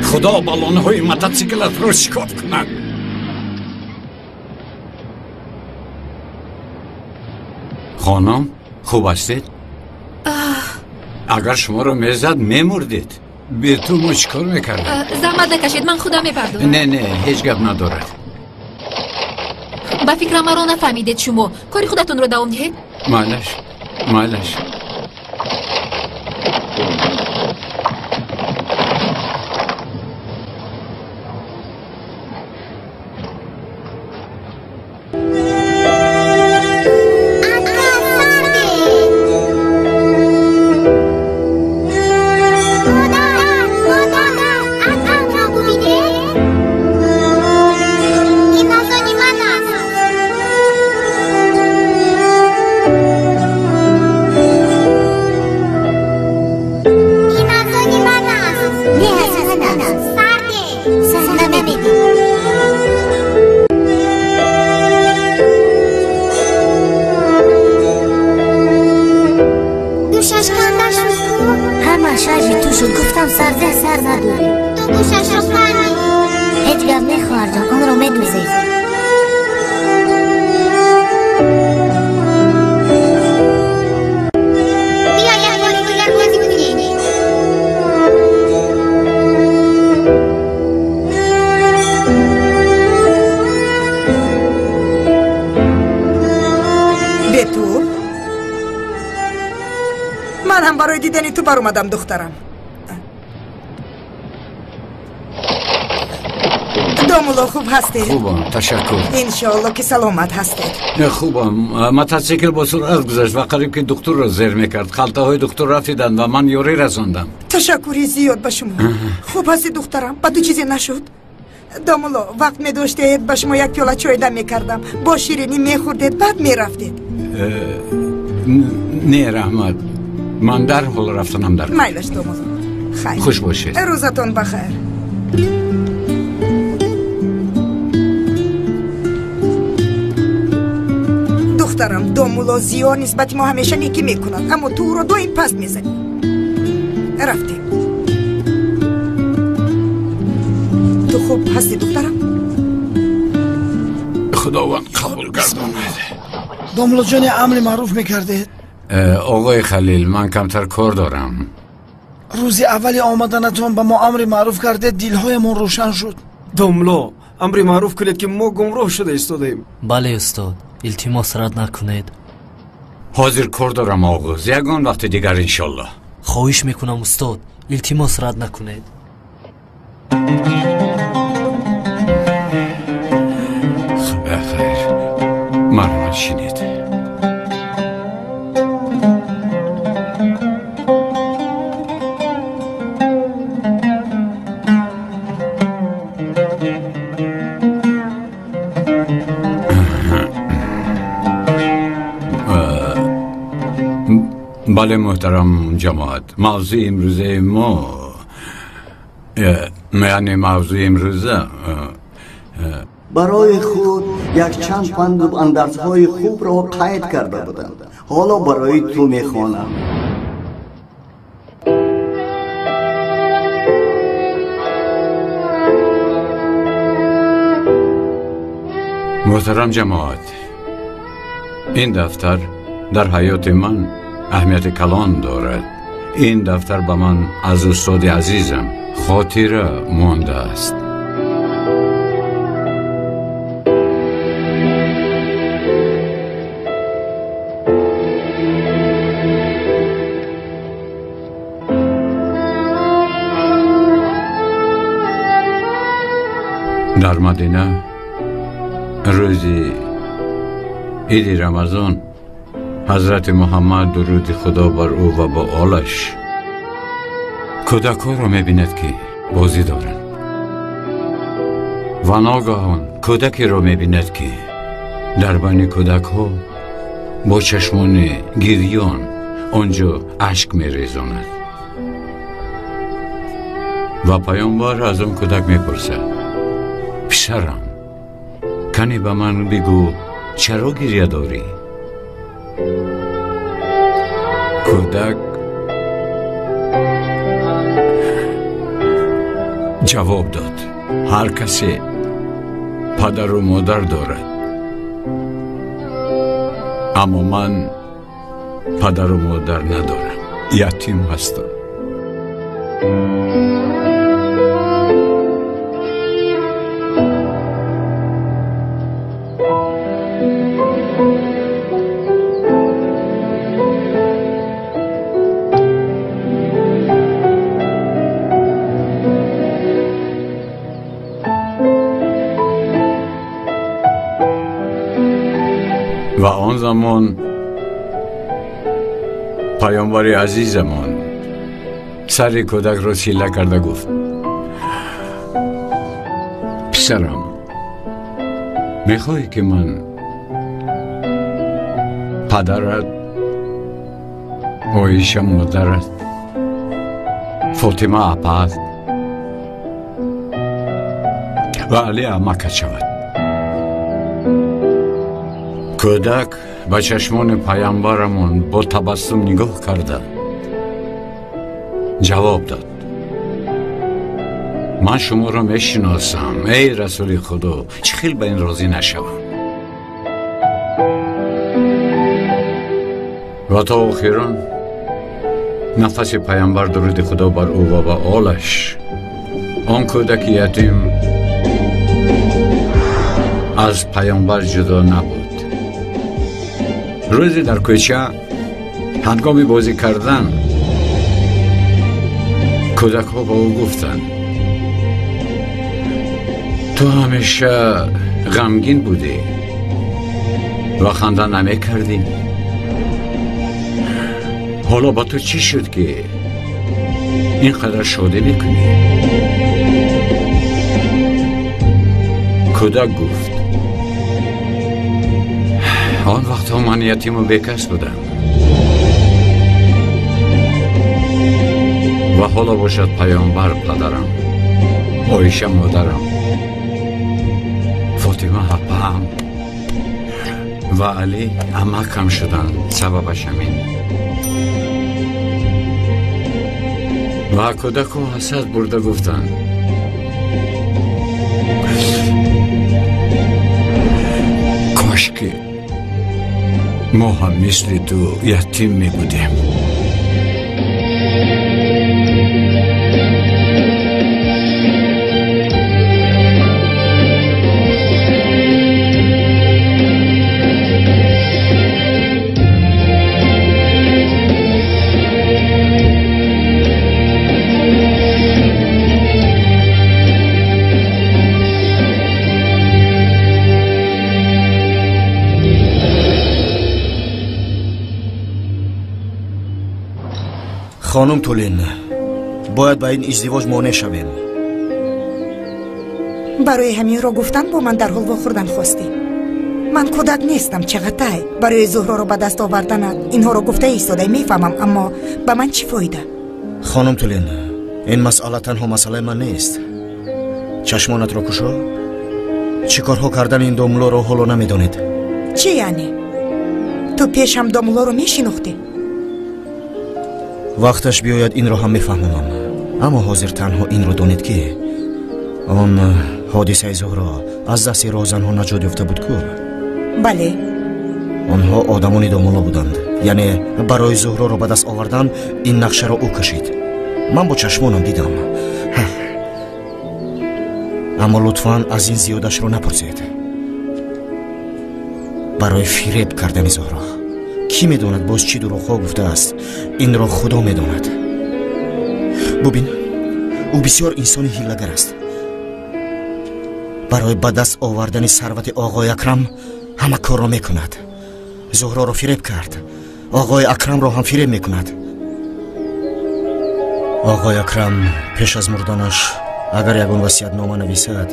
Худо баллонҳои мототсиклатро шикоф кунад. Хонум, хуб ҳастед? Агар шуморо мезад, мемурдед. Бе ту мо чӣ кор мекардем? Заҳмат накашед, ман худам мепардозам. Не, не, ҳеҷ гап надорад. Ба фикрам маро нафаҳмидед шумо. Кори худатонро давом диҳед. Майлаш, майлаш. Баромадам, духтарам. Домулло, хуб ҳастед? Хубам, ташаккур. Иншоалло ки саломат ҳастед. Хубам. Мототсикл бо суръат гузашт ва қариб ки духтурро зер мекард. Халтаҳои духтур рафтиданд ва ман ёрӣ расондам. Ташаккури зиёд ба шумо. Хуб ҳастед, духтарам? Ба ту чизе нашуд? Домулло, вақт медоштед, ба шумо як пиёла чой дам мекардам, бо ширинӣ мехӯрдед, баъд мерафтед. Не, раҳмат, ман дарҳол рафтанам дар. Майлаш, домулло, хайр. Хуш бошед. Рӯзатон бахайр. Духтарам, домулло Зиё нисбати мо ҳамеша некӣ мекунад, аммо ту ӯро доим паст мезанӣ. Рафтем. Ту хуб ҳастӣ, духтарам? Худованд қабул гардонад. Домуллоҷоне, амри маъруф мекардед? Оғои Халил, ман камтар кор дорам. Рӯзи аввали омаданатон ба мо амри маъруф кардед, дилҳоямон рӯшан шуд. Домулло, амри маъруф кунед, ки мо гумроҳ шуда истодаем. Бале, устод, илтимос, рад накунед. Ҳозир кор дорам, оғоз, ягон вақти дигар иншоллоҳ. Хоҳиш мекунам, устод, илтимос, рад накунед. Хайр, марҳамат, шинед. Бале, муҳтарам ҷамоат, мавзӯи имрӯзаи мо, яъне мавзӯи имрӯза барои худ якчанд панду андарзҳои хубро қайд карда будам. Ҳоло барои ту мехонам. Муҳтарам ҷамоат, ин дафтар дар ҳаёти ман аҳамияти калон дорад. Ин дафтар ба ман аз устоди азизам хотира мондааст. Дар Мадина рӯзи иди Рамазон ҳазрати Муҳаммад, дуруди Худо бар ӯ ва бо олаш, кӯдакҳоро мебинад, ки бозӣ доранд, ва ногаҳон кӯдакеро мебинад, ки дар байни кӯдакҳо бо чашмони гирён он ҷо ашк мерезонад. Ва паёмбар аз он кӯдак мепурсад: писарам, кане ба ман бигӯ, чаро гиря дорӣ? Кӯдак ҷавоб дод: ҳар касе падару модар дорад, аммо ман падару модар надорам, ятим ҳастам. Ва он замон паёмбари азизамон сари кӯдакро сила карда гуфт: писарам, мехоҳӣ, ки ман падарат, Оиша модарат, Фотима апаат ва Али амакат шавад? Кӯдак ба чашмони паямбарамон бо табассум нигоҳ карда ҷавоб дод: ман шуморо мешиносам, эй расули худо, чӣ хел ба ин розӣ нашавам? Ва то охирон нафаси паямбар, дуруди худо бар ӯ ва ба олаш, он кӯдаки ятим аз паёмбар ҷудо набуд. Рӯзе дар кӯча ҳангоми бозӣ кардан кӯдакҳо ба ӯ гуфтанд: ту ҳамеша ғамгин будӣ ва ханда намекардӣ, ҳоло ба ту чӣ шуд, ки ин қадар шодӣ мекунӣ? Кӯдак гуфт. Он вақтҳо ман ятиму бекас будам ва ҳоло бошад паёмбар падарам, Оиша модарам, Фотима апаам ва Алӣ амакам шуданд. Сабабаш ҳамин. Ва кӯдаку ҳасад бурда гуфтанд: кош ки мо ҳам мисли ту ятим мебудем. Хонум Тулин, бояд ба ин издивоҷ монеъ шавем. Барои ҳаминро гуфтан бо ман дарҳол вохӯрдан хостӣ. Ман кӯдак нестам, Чағатай. Барои Зуҳроро ба даст оварданат инҳоро гуфта истодай, мефаҳмам, аммо ба ман чӣ фоида? Хонум Тулин, ин масъала танҳо масъалаи ман нест. Чашмонатро кушо. Чӣ корҳо кардани ин домулоро ҳоло намедонед. Чӣ яъне? Ту пеш ҳам домулоро мешинохтӣ? Вақташ биёяд инро ҳам мефаҳмонам, аммо ҳозир танҳо инро донед ки он ҳодисаи Зуҳро аз дасти роҳзанҳо наҷот ёфта буд ку? Бале. Онҳо одамони домуло буданд. Яъне барои Зуҳроро ба даст овардан ин нақшаро ӯ кашид. Ман бо чашмонам дидам. Аммо лутфан аз ин зиёдашро напурсед. Барои фиреб кардани Зуҳро кӣ медонад боз чӣ дурӯғҳо гуфтааст, инро Худо медонад. Бубин, ӯ бисёр инсони ҳилагар аст. Барои ба даст овардани сарвати оғои Акрам ҳама корро мекунад. Зуҳроро фиреб кард, оғои Акрамро ҳам фиреб мекунад. Оғои Акрам пеш аз мурданаш агар ягон васиятнома нависад,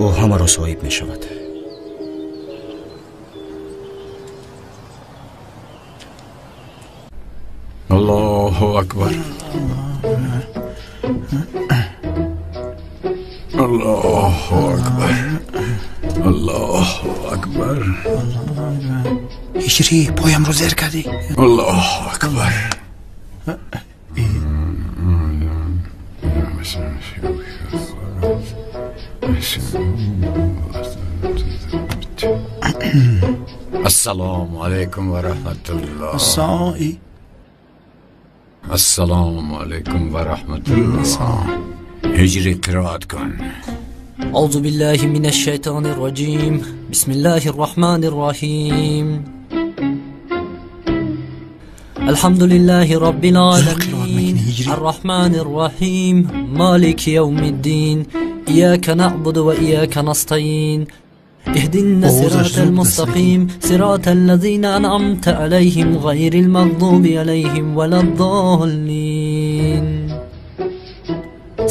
ӯ ҳамаро соҳиб мешавад. Аллоҳу акбар. Аллоҳу акбар. Аллоҳу акбар. Ҳиҷрӣ, поямро зер кардӣ. Аллоҳу акбар. Ассалому алайкум ва раҳматуллоҳ. Ассалому алайкум ва раҳматуллоҳ. Ҳиҷрӣ қироат кун. أعوذ بالله من الشيطان الرجيم. بسم الله الرحمن الرحيم. الحمد لله رب العالمين الرحمن الرحيم مالك يوم الدين إياك نعبد وإياك نستعين اهدنا الصراط المستقيم صراط الذين أنعمت عليهم غير المغضوب عليهم ولا الضالين.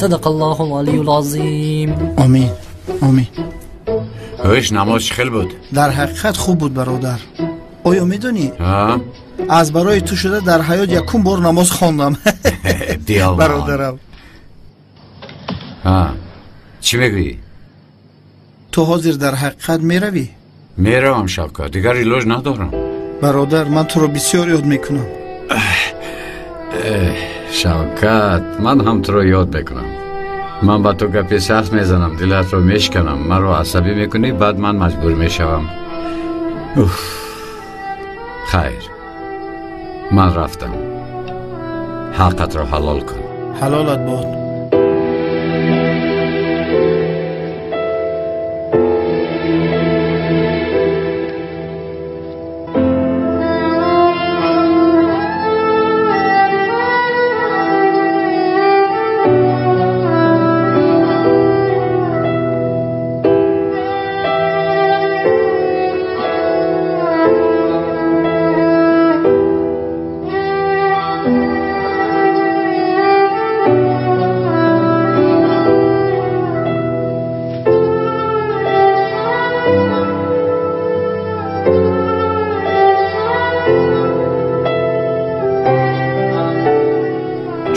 صدق الله العلي العظيم. آمین آمین. هوش نماز خیلی بود. در حقیقت خوب بود برادر. آیا میدونی؟ از برای تو شده در حیات یکم بار نماز خواندم. برادرم. چی میگویی؟ تو حاضر در حقیقت میروی؟ میروم شوکت، دیگر ایلاج ندارم. برادر من تو رو بسیار یاد میکنم. شوکت، من هم تو رو یاد میکنم. من با تو گپی سخت میزنم، دلت رو میشکنم، من رو عصبی میکنی، بعد من مجبور میشوم. خیر، من رفتم. حقت رو حلال کن. حلالت باد.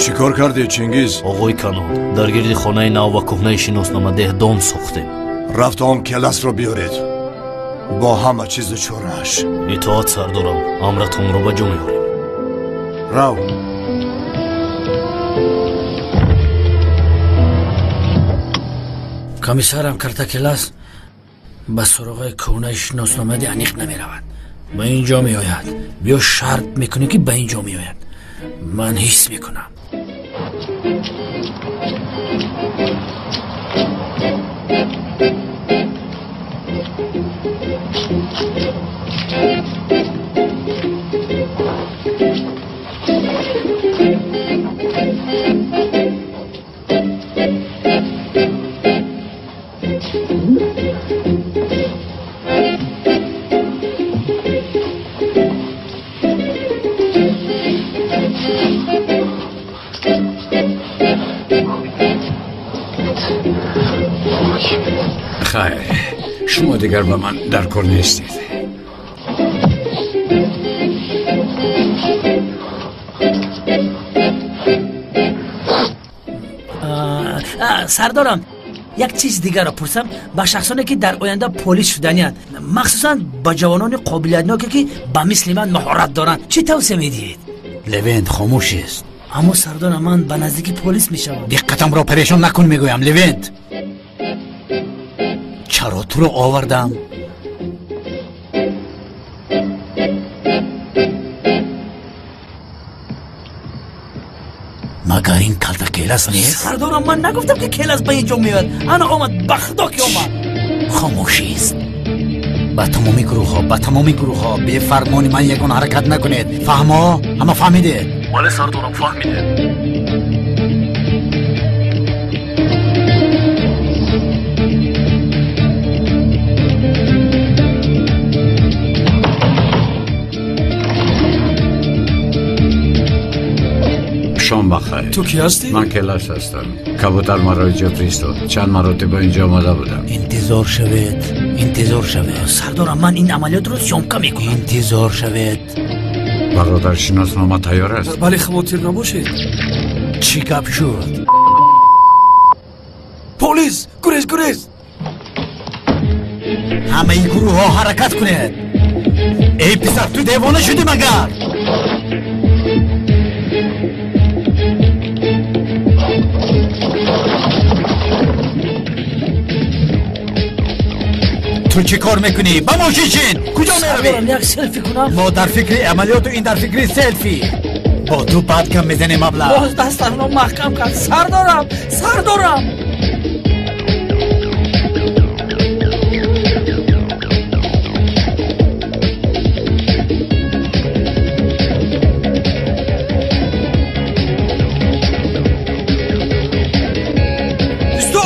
Чӣ кор кардӣ, Чингиз? Оғои Канон, дар гирди хонаи нав ва кӯҳнаи шиносномадеҳ дом сохтем. Рафта он келасро биёред бо ҳама чизу чорааш. Итоат, сардорам, амратонро ба ҷо меорем. Рав. Комиссарам, Калтакелас ба суроғаи кӯҳнаи шиносномади аниқ намеравад. Ба ин ҷо меояд. Биё шарт мекунем, ки ба ин ҷо меояд. Ман ҳис мекунам. Хайр, шумо дигар ба ман дар кор нестед. Сардорам, як чиз дигарро пурсам. Ба шахсоне ки дар оянда полис шуданианд, махсусан ба ҷавонони қобилиятноке, ки ба мисли ман маҳорат доранд, чӣ тавсия медиҳед? Левент, хомӯшист. Аммо сардорам, ман ба наздики полис мешавам. Диққатамро парешон накун, мегӯям, Левент. Чаро туро овардам? Магар ин калта келас нест? Сардорам, ман нагуфтам, ки келас ба ин ҷо меояд. Ана омад, ба худо ки омад. Хомӯшист. Ба тамоми гурӯҳҳо, ба тамоми гурӯҳҳо, бефармони ман ягон ҳаракат накунед. Фаҳмо? Ҳама фаҳмидед? Бале, сардорам, фаҳмидем. Шом бахайр. Ту кӣ ҳастӣ? Ман Келас ҳастам. Кабутар маро инҷо фиристод. Чанд маротиба инҷо омада будам. Интизор шавед, интизор шавед. Сардорам, ман ин амалиётро съёмка мекунам. Интизор шавед. Бародар, шиноснома тайёр аст? Бале, хавотир набошед. Чӣ гап шуд? Полис! Гурез, гурез! Ҳамаи гурӯҳҳо ҳаракат кунед. Эй писар, ту девона шудӣ магар? Ту чӣ кор мекунӣ? Ба мошин шин! Куҷо меравӣ? Сардорам, як селфи кунам. Мо дар фикри амалиёту ин дар фикри селфи. Бо ту баъд кам мезанем маблағ. Боз дастамро маҳкам кард. Сардорам, сардорам. Исто!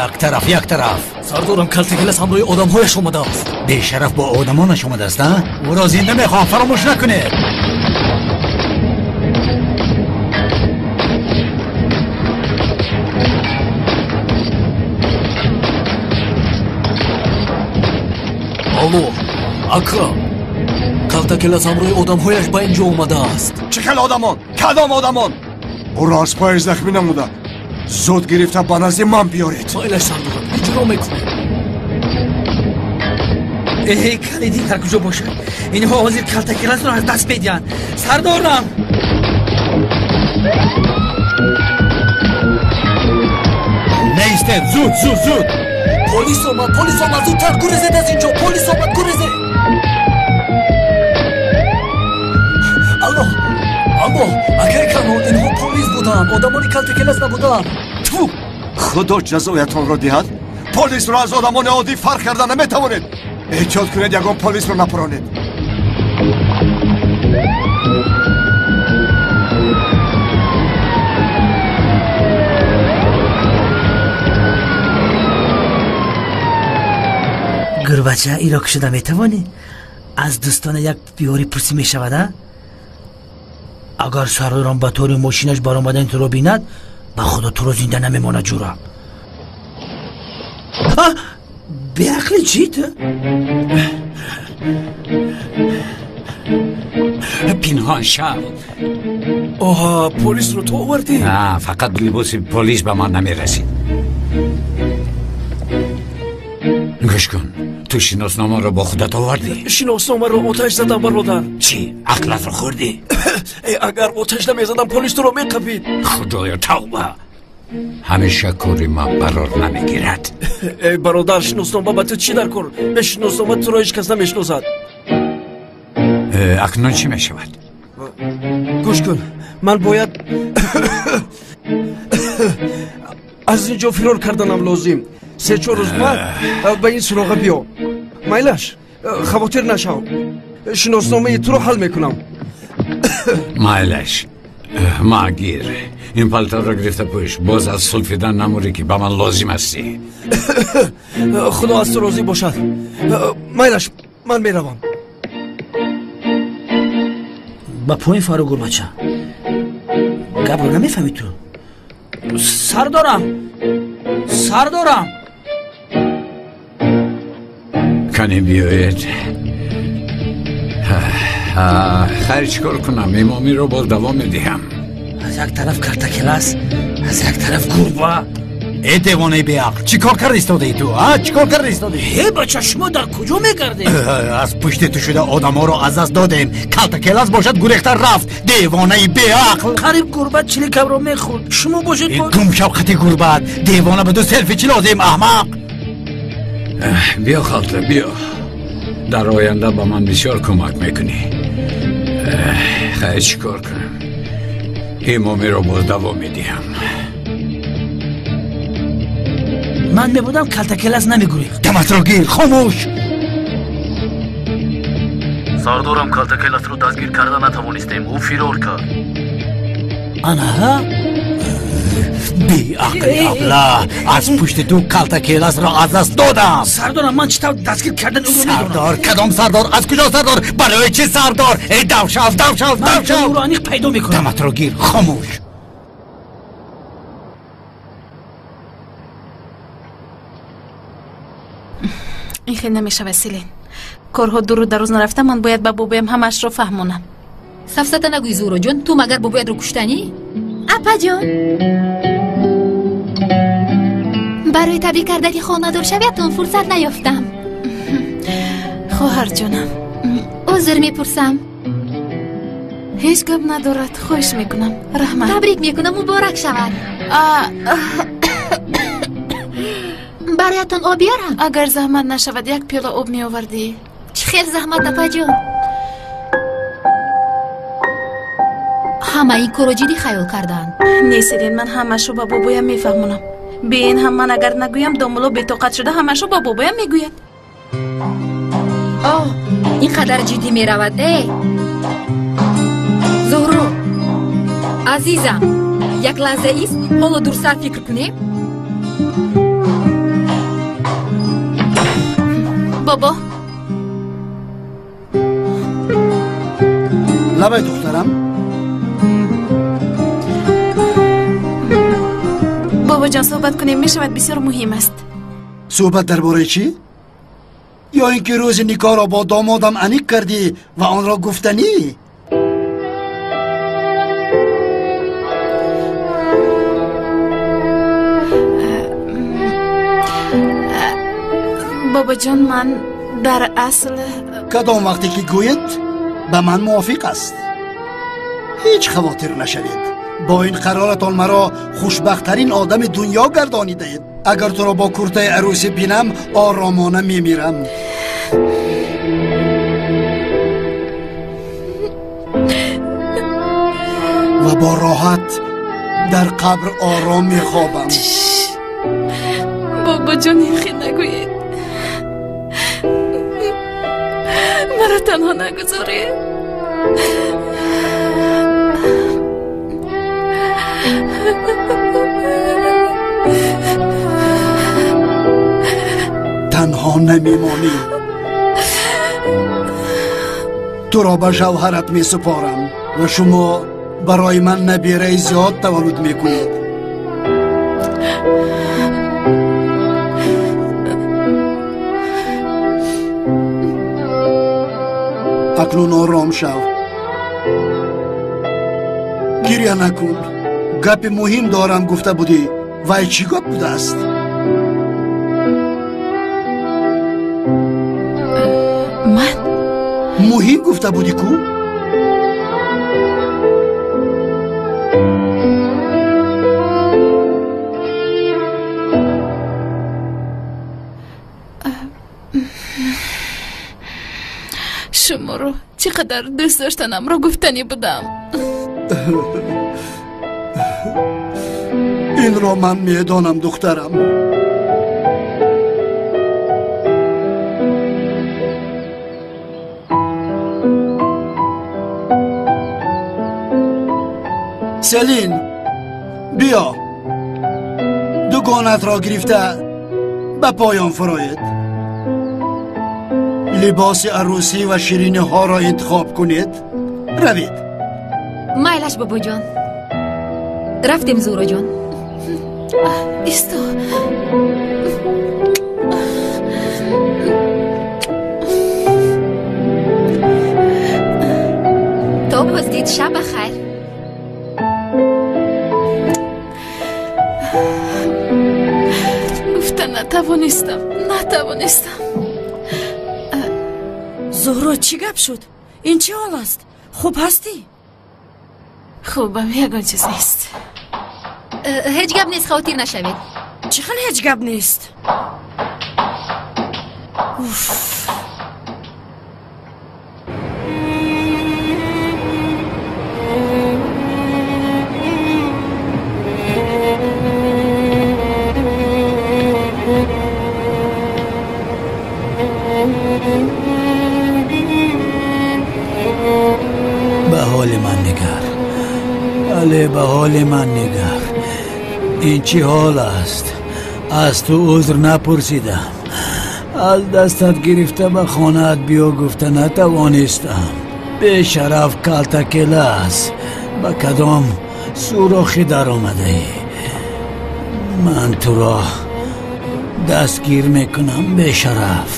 Як тараф, як тараф. Сардорам, Калтакелас ҳамроҳи одамҳояш омадааст. Бешараф бо одамонаш омадааст, а? Ӯро зинда мехоҳам, фаромӯш накунед. Алло, ака, Калтакелас ҳамроҳи одамҳояш ба ин ҷо омадааст. Чӣ хел одамон? Кадом одамон? Ӯро аз пои захмӣ намуда, зуд гирифта ба назди ман биёред. Майлаш, сардорам, иҷро мекунем. Эй, калиди дар куҷо бошад? Инҳо ҳозир Калтакеласро аз даст медиҳанд. Сардорам! Неистед, зуд, зуд, зуд! Полис омад, полис омад, зудтар гурезед аз ин ҷо, полис омад, гурезед! Алло, алло, акаи Канон, инҳо полис буданд, одамони Калтакелас набуданд. Тфу! Худо ҷазоятонро диҳад. Полисро аз одамони оддӣ фарқ карда наметавонед. Эҳтиёт кунед, ягон полисро напаронед. Гурбача, инро кушода метавонӣ? Аз дӯстона як ёрӣ пурсӣ мешавад, а? Агар сардорам ба тори мошинаш баромадани туро бинад, ба худо туро зинда намемонад, ҷура. Беақли чӣ ту? Пинҳон шав. Оҳа, полисро ту овардӣ? На, фақат либоси полис ба ман намерасид. Гӯш кун, ту шиносномаро бо худат овардӣ? Шиносномаро оташ задам, бародар. Чӣ, ақлатро хӯрдӣ? Агар оташ намезадам, полис туро меқапид. Худоё, тавба! Ҳамеша кори ман барор намегирад. Эй бародар, шиноснома ба ту чӣ дар кор? Бе шиноснома туро ҳеҷ кас намешиносад. Акнун чӣ мешавад? Гӯш кун, ман бояд аз ин ҷо фирор карданам лозим. 3-4 рӯз баъд ба ин суроға биё. Майлаш, хавотир нашав, шиносномаи туро ҳал мекунам. Майлаш, ма гир, ин палторро гирифта пӯш. Боз аз сулфидан намурӣ, ки ба ман лозим ҳастӣ. Худо аз ту розӣ бошад. Майлаш, ман меравам. Ба поин фаро, гурбача. Гапро намефаҳмӣ ту? Сар дорам, сар дорам. Кане биёед. Хайр, чӣ кор кунам? Имомиро боз давом медиҳам. Аз як тараф картакелас, аз як тараф гурба. Э, девонаи беақл, чӣ кор карда истодаи ту, а? Чӣ кор карда истодаи? Э, бача, шумо дар куҷо мегардед? Аз пушти ту шуда одамҳоро аз даст додем. Калтакелас бошад, гурехта рафт. Девонаи беақл. Қариб гурба чиликамро мехӯрд. Шумо бошед. Гум шав қати гурбат. Девона, ба ту селфи чӣ лозим, аҳмақ? Биё, халта, биё. Дар оянда ба ман бисёр кӯмак мекунӣ. Хайр, чӣ кор кунам? Имомиро боз давом медиҳам. Ман мебудам, калтакелас намегурехт. Даматро гир, хомӯш. Сардорам, калтакеласро дастгир карда натавонистем, ӯ фирор кард. Анаҳа. Беақли абла, аз пушти ту калтакеласро аз даст додам. Сардорам, ман чӣ тавр дастгир кардан ӯро медонам. Сардор, кадом сардор? Аз куҷо сардор? Барои чӣ сардор? Эй, дав шав, дав шав, дав шав. Ман ӯро аниқ пайдо мекунам. Даматро гир, хомӯш. Ин хел намешавад, Селин. Корҳо дуру дароз нарафта, ман бояд ба бобоям ҳамаашро фаҳмонам. Сафсата нагӯй, Зуҳроҷон, ту магар бобоятро куштанӣ? Апаҷон, барои табрик кардани хонадоршавиятон фурсат наёфтам. Хоҳарҷонам, узр мепурсам. Ҳеҷ гап надорад, хоҳиш мекунам. Раҳмат. Табрик мекунам, муборак шавад. Бароятон об биёрам? Агар заҳмат нашавад, як пиёла об меовардӣ. Чӣ хел заҳмат, апаҷон? Ҳама ин корро ҷиддӣ хаёл карданд. Не, Селин, ман ҳамаашро ба бобоям мефаҳмонам. Бе ин ҳам ман агар нагӯям, домулло бетоқат шуда ҳамаашро ба бобоям мегӯяд. Оҳ, ин қадар ҷиддӣ меравад, э? Зуҳро, азизам, як лаҳза ист, ҳоло дурсар фикр кунем. Бобо. Лабай, духтарам. Бобоҷон, суҳбат кунем мешавад, бисёр муҳим аст. Суҳбат дар бораи чӣ? Ё ин ки рӯзи никоҳро бо домодам аниқ кардӣ ва онро гуфтанӣ? Бобоҷон, ман дар асл кадом вақте ки гӯед ба ман мувофиқ аст. Ҳеҷ хавотир нашавед. Бо ин қароратон маро хушбахттарин одами дунё гардонидаед. Агар туро бо куртаи арӯсӣ бинам, оромона мемирам. Ва бо роҳат дар қабр ором мехобам. Бобоҷон, ин хел нагӯед. Маро танҳо нагузоред. Танҳо Танҳо намемонӣ. Туро ба шавҳарат месупорам ва шумо барои ман набираи зиёд таваллуд мекунед. Акнун ором шав. Гиря накун. Гапи муҳим дорам гуфта будӣ. Вай чӣ гап будааст? Ман? Муҳим гуфта будӣ ку? Шуморо чӣ қадар дӯст доштанамро гуфтанӣ будам. Инро ман медонам, духтарам. Селин, биё. Дугонатро гирифта ба поён фуроед. Либоси арӯсӣ ва шириниҳоро интихоб кунед. Равед. Майлаш, бобоҷон. Рафтем, Зуҳроҷон. Исто. То боздид, шаб ба хайр. Гуфта натавонистам, натавонистам. Зуҳро, чӣ гап шуд? Ин чӣ ҳол аст? Хуб ҳастӣ? Хубам, ягон чиз нест. Ҳеҷ гап нест, хавотир нашавед. Чӣ хел ҳеҷ гап нест? Уф. Ба ҳоли ман нигар, але ба ҳоли ман нигар. Ин чӣ ҳол аст? Аз ту узр напурсидам. Аз дастат гирифта ба хонаат биё гуфта натавонистам. Бешараф калтакела аст. Ба кадом сурохӣ даромадаӣ? Ман туро дастгир мекунам, бешараф.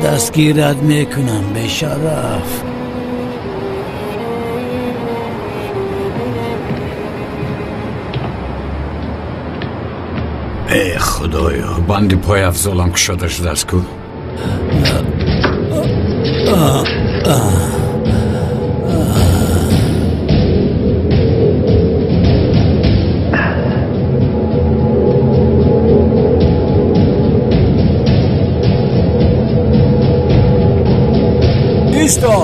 Дастгират мекунам, бешараф. Э, худоё, банди пойафзолам кушода шудааст ку. Исто!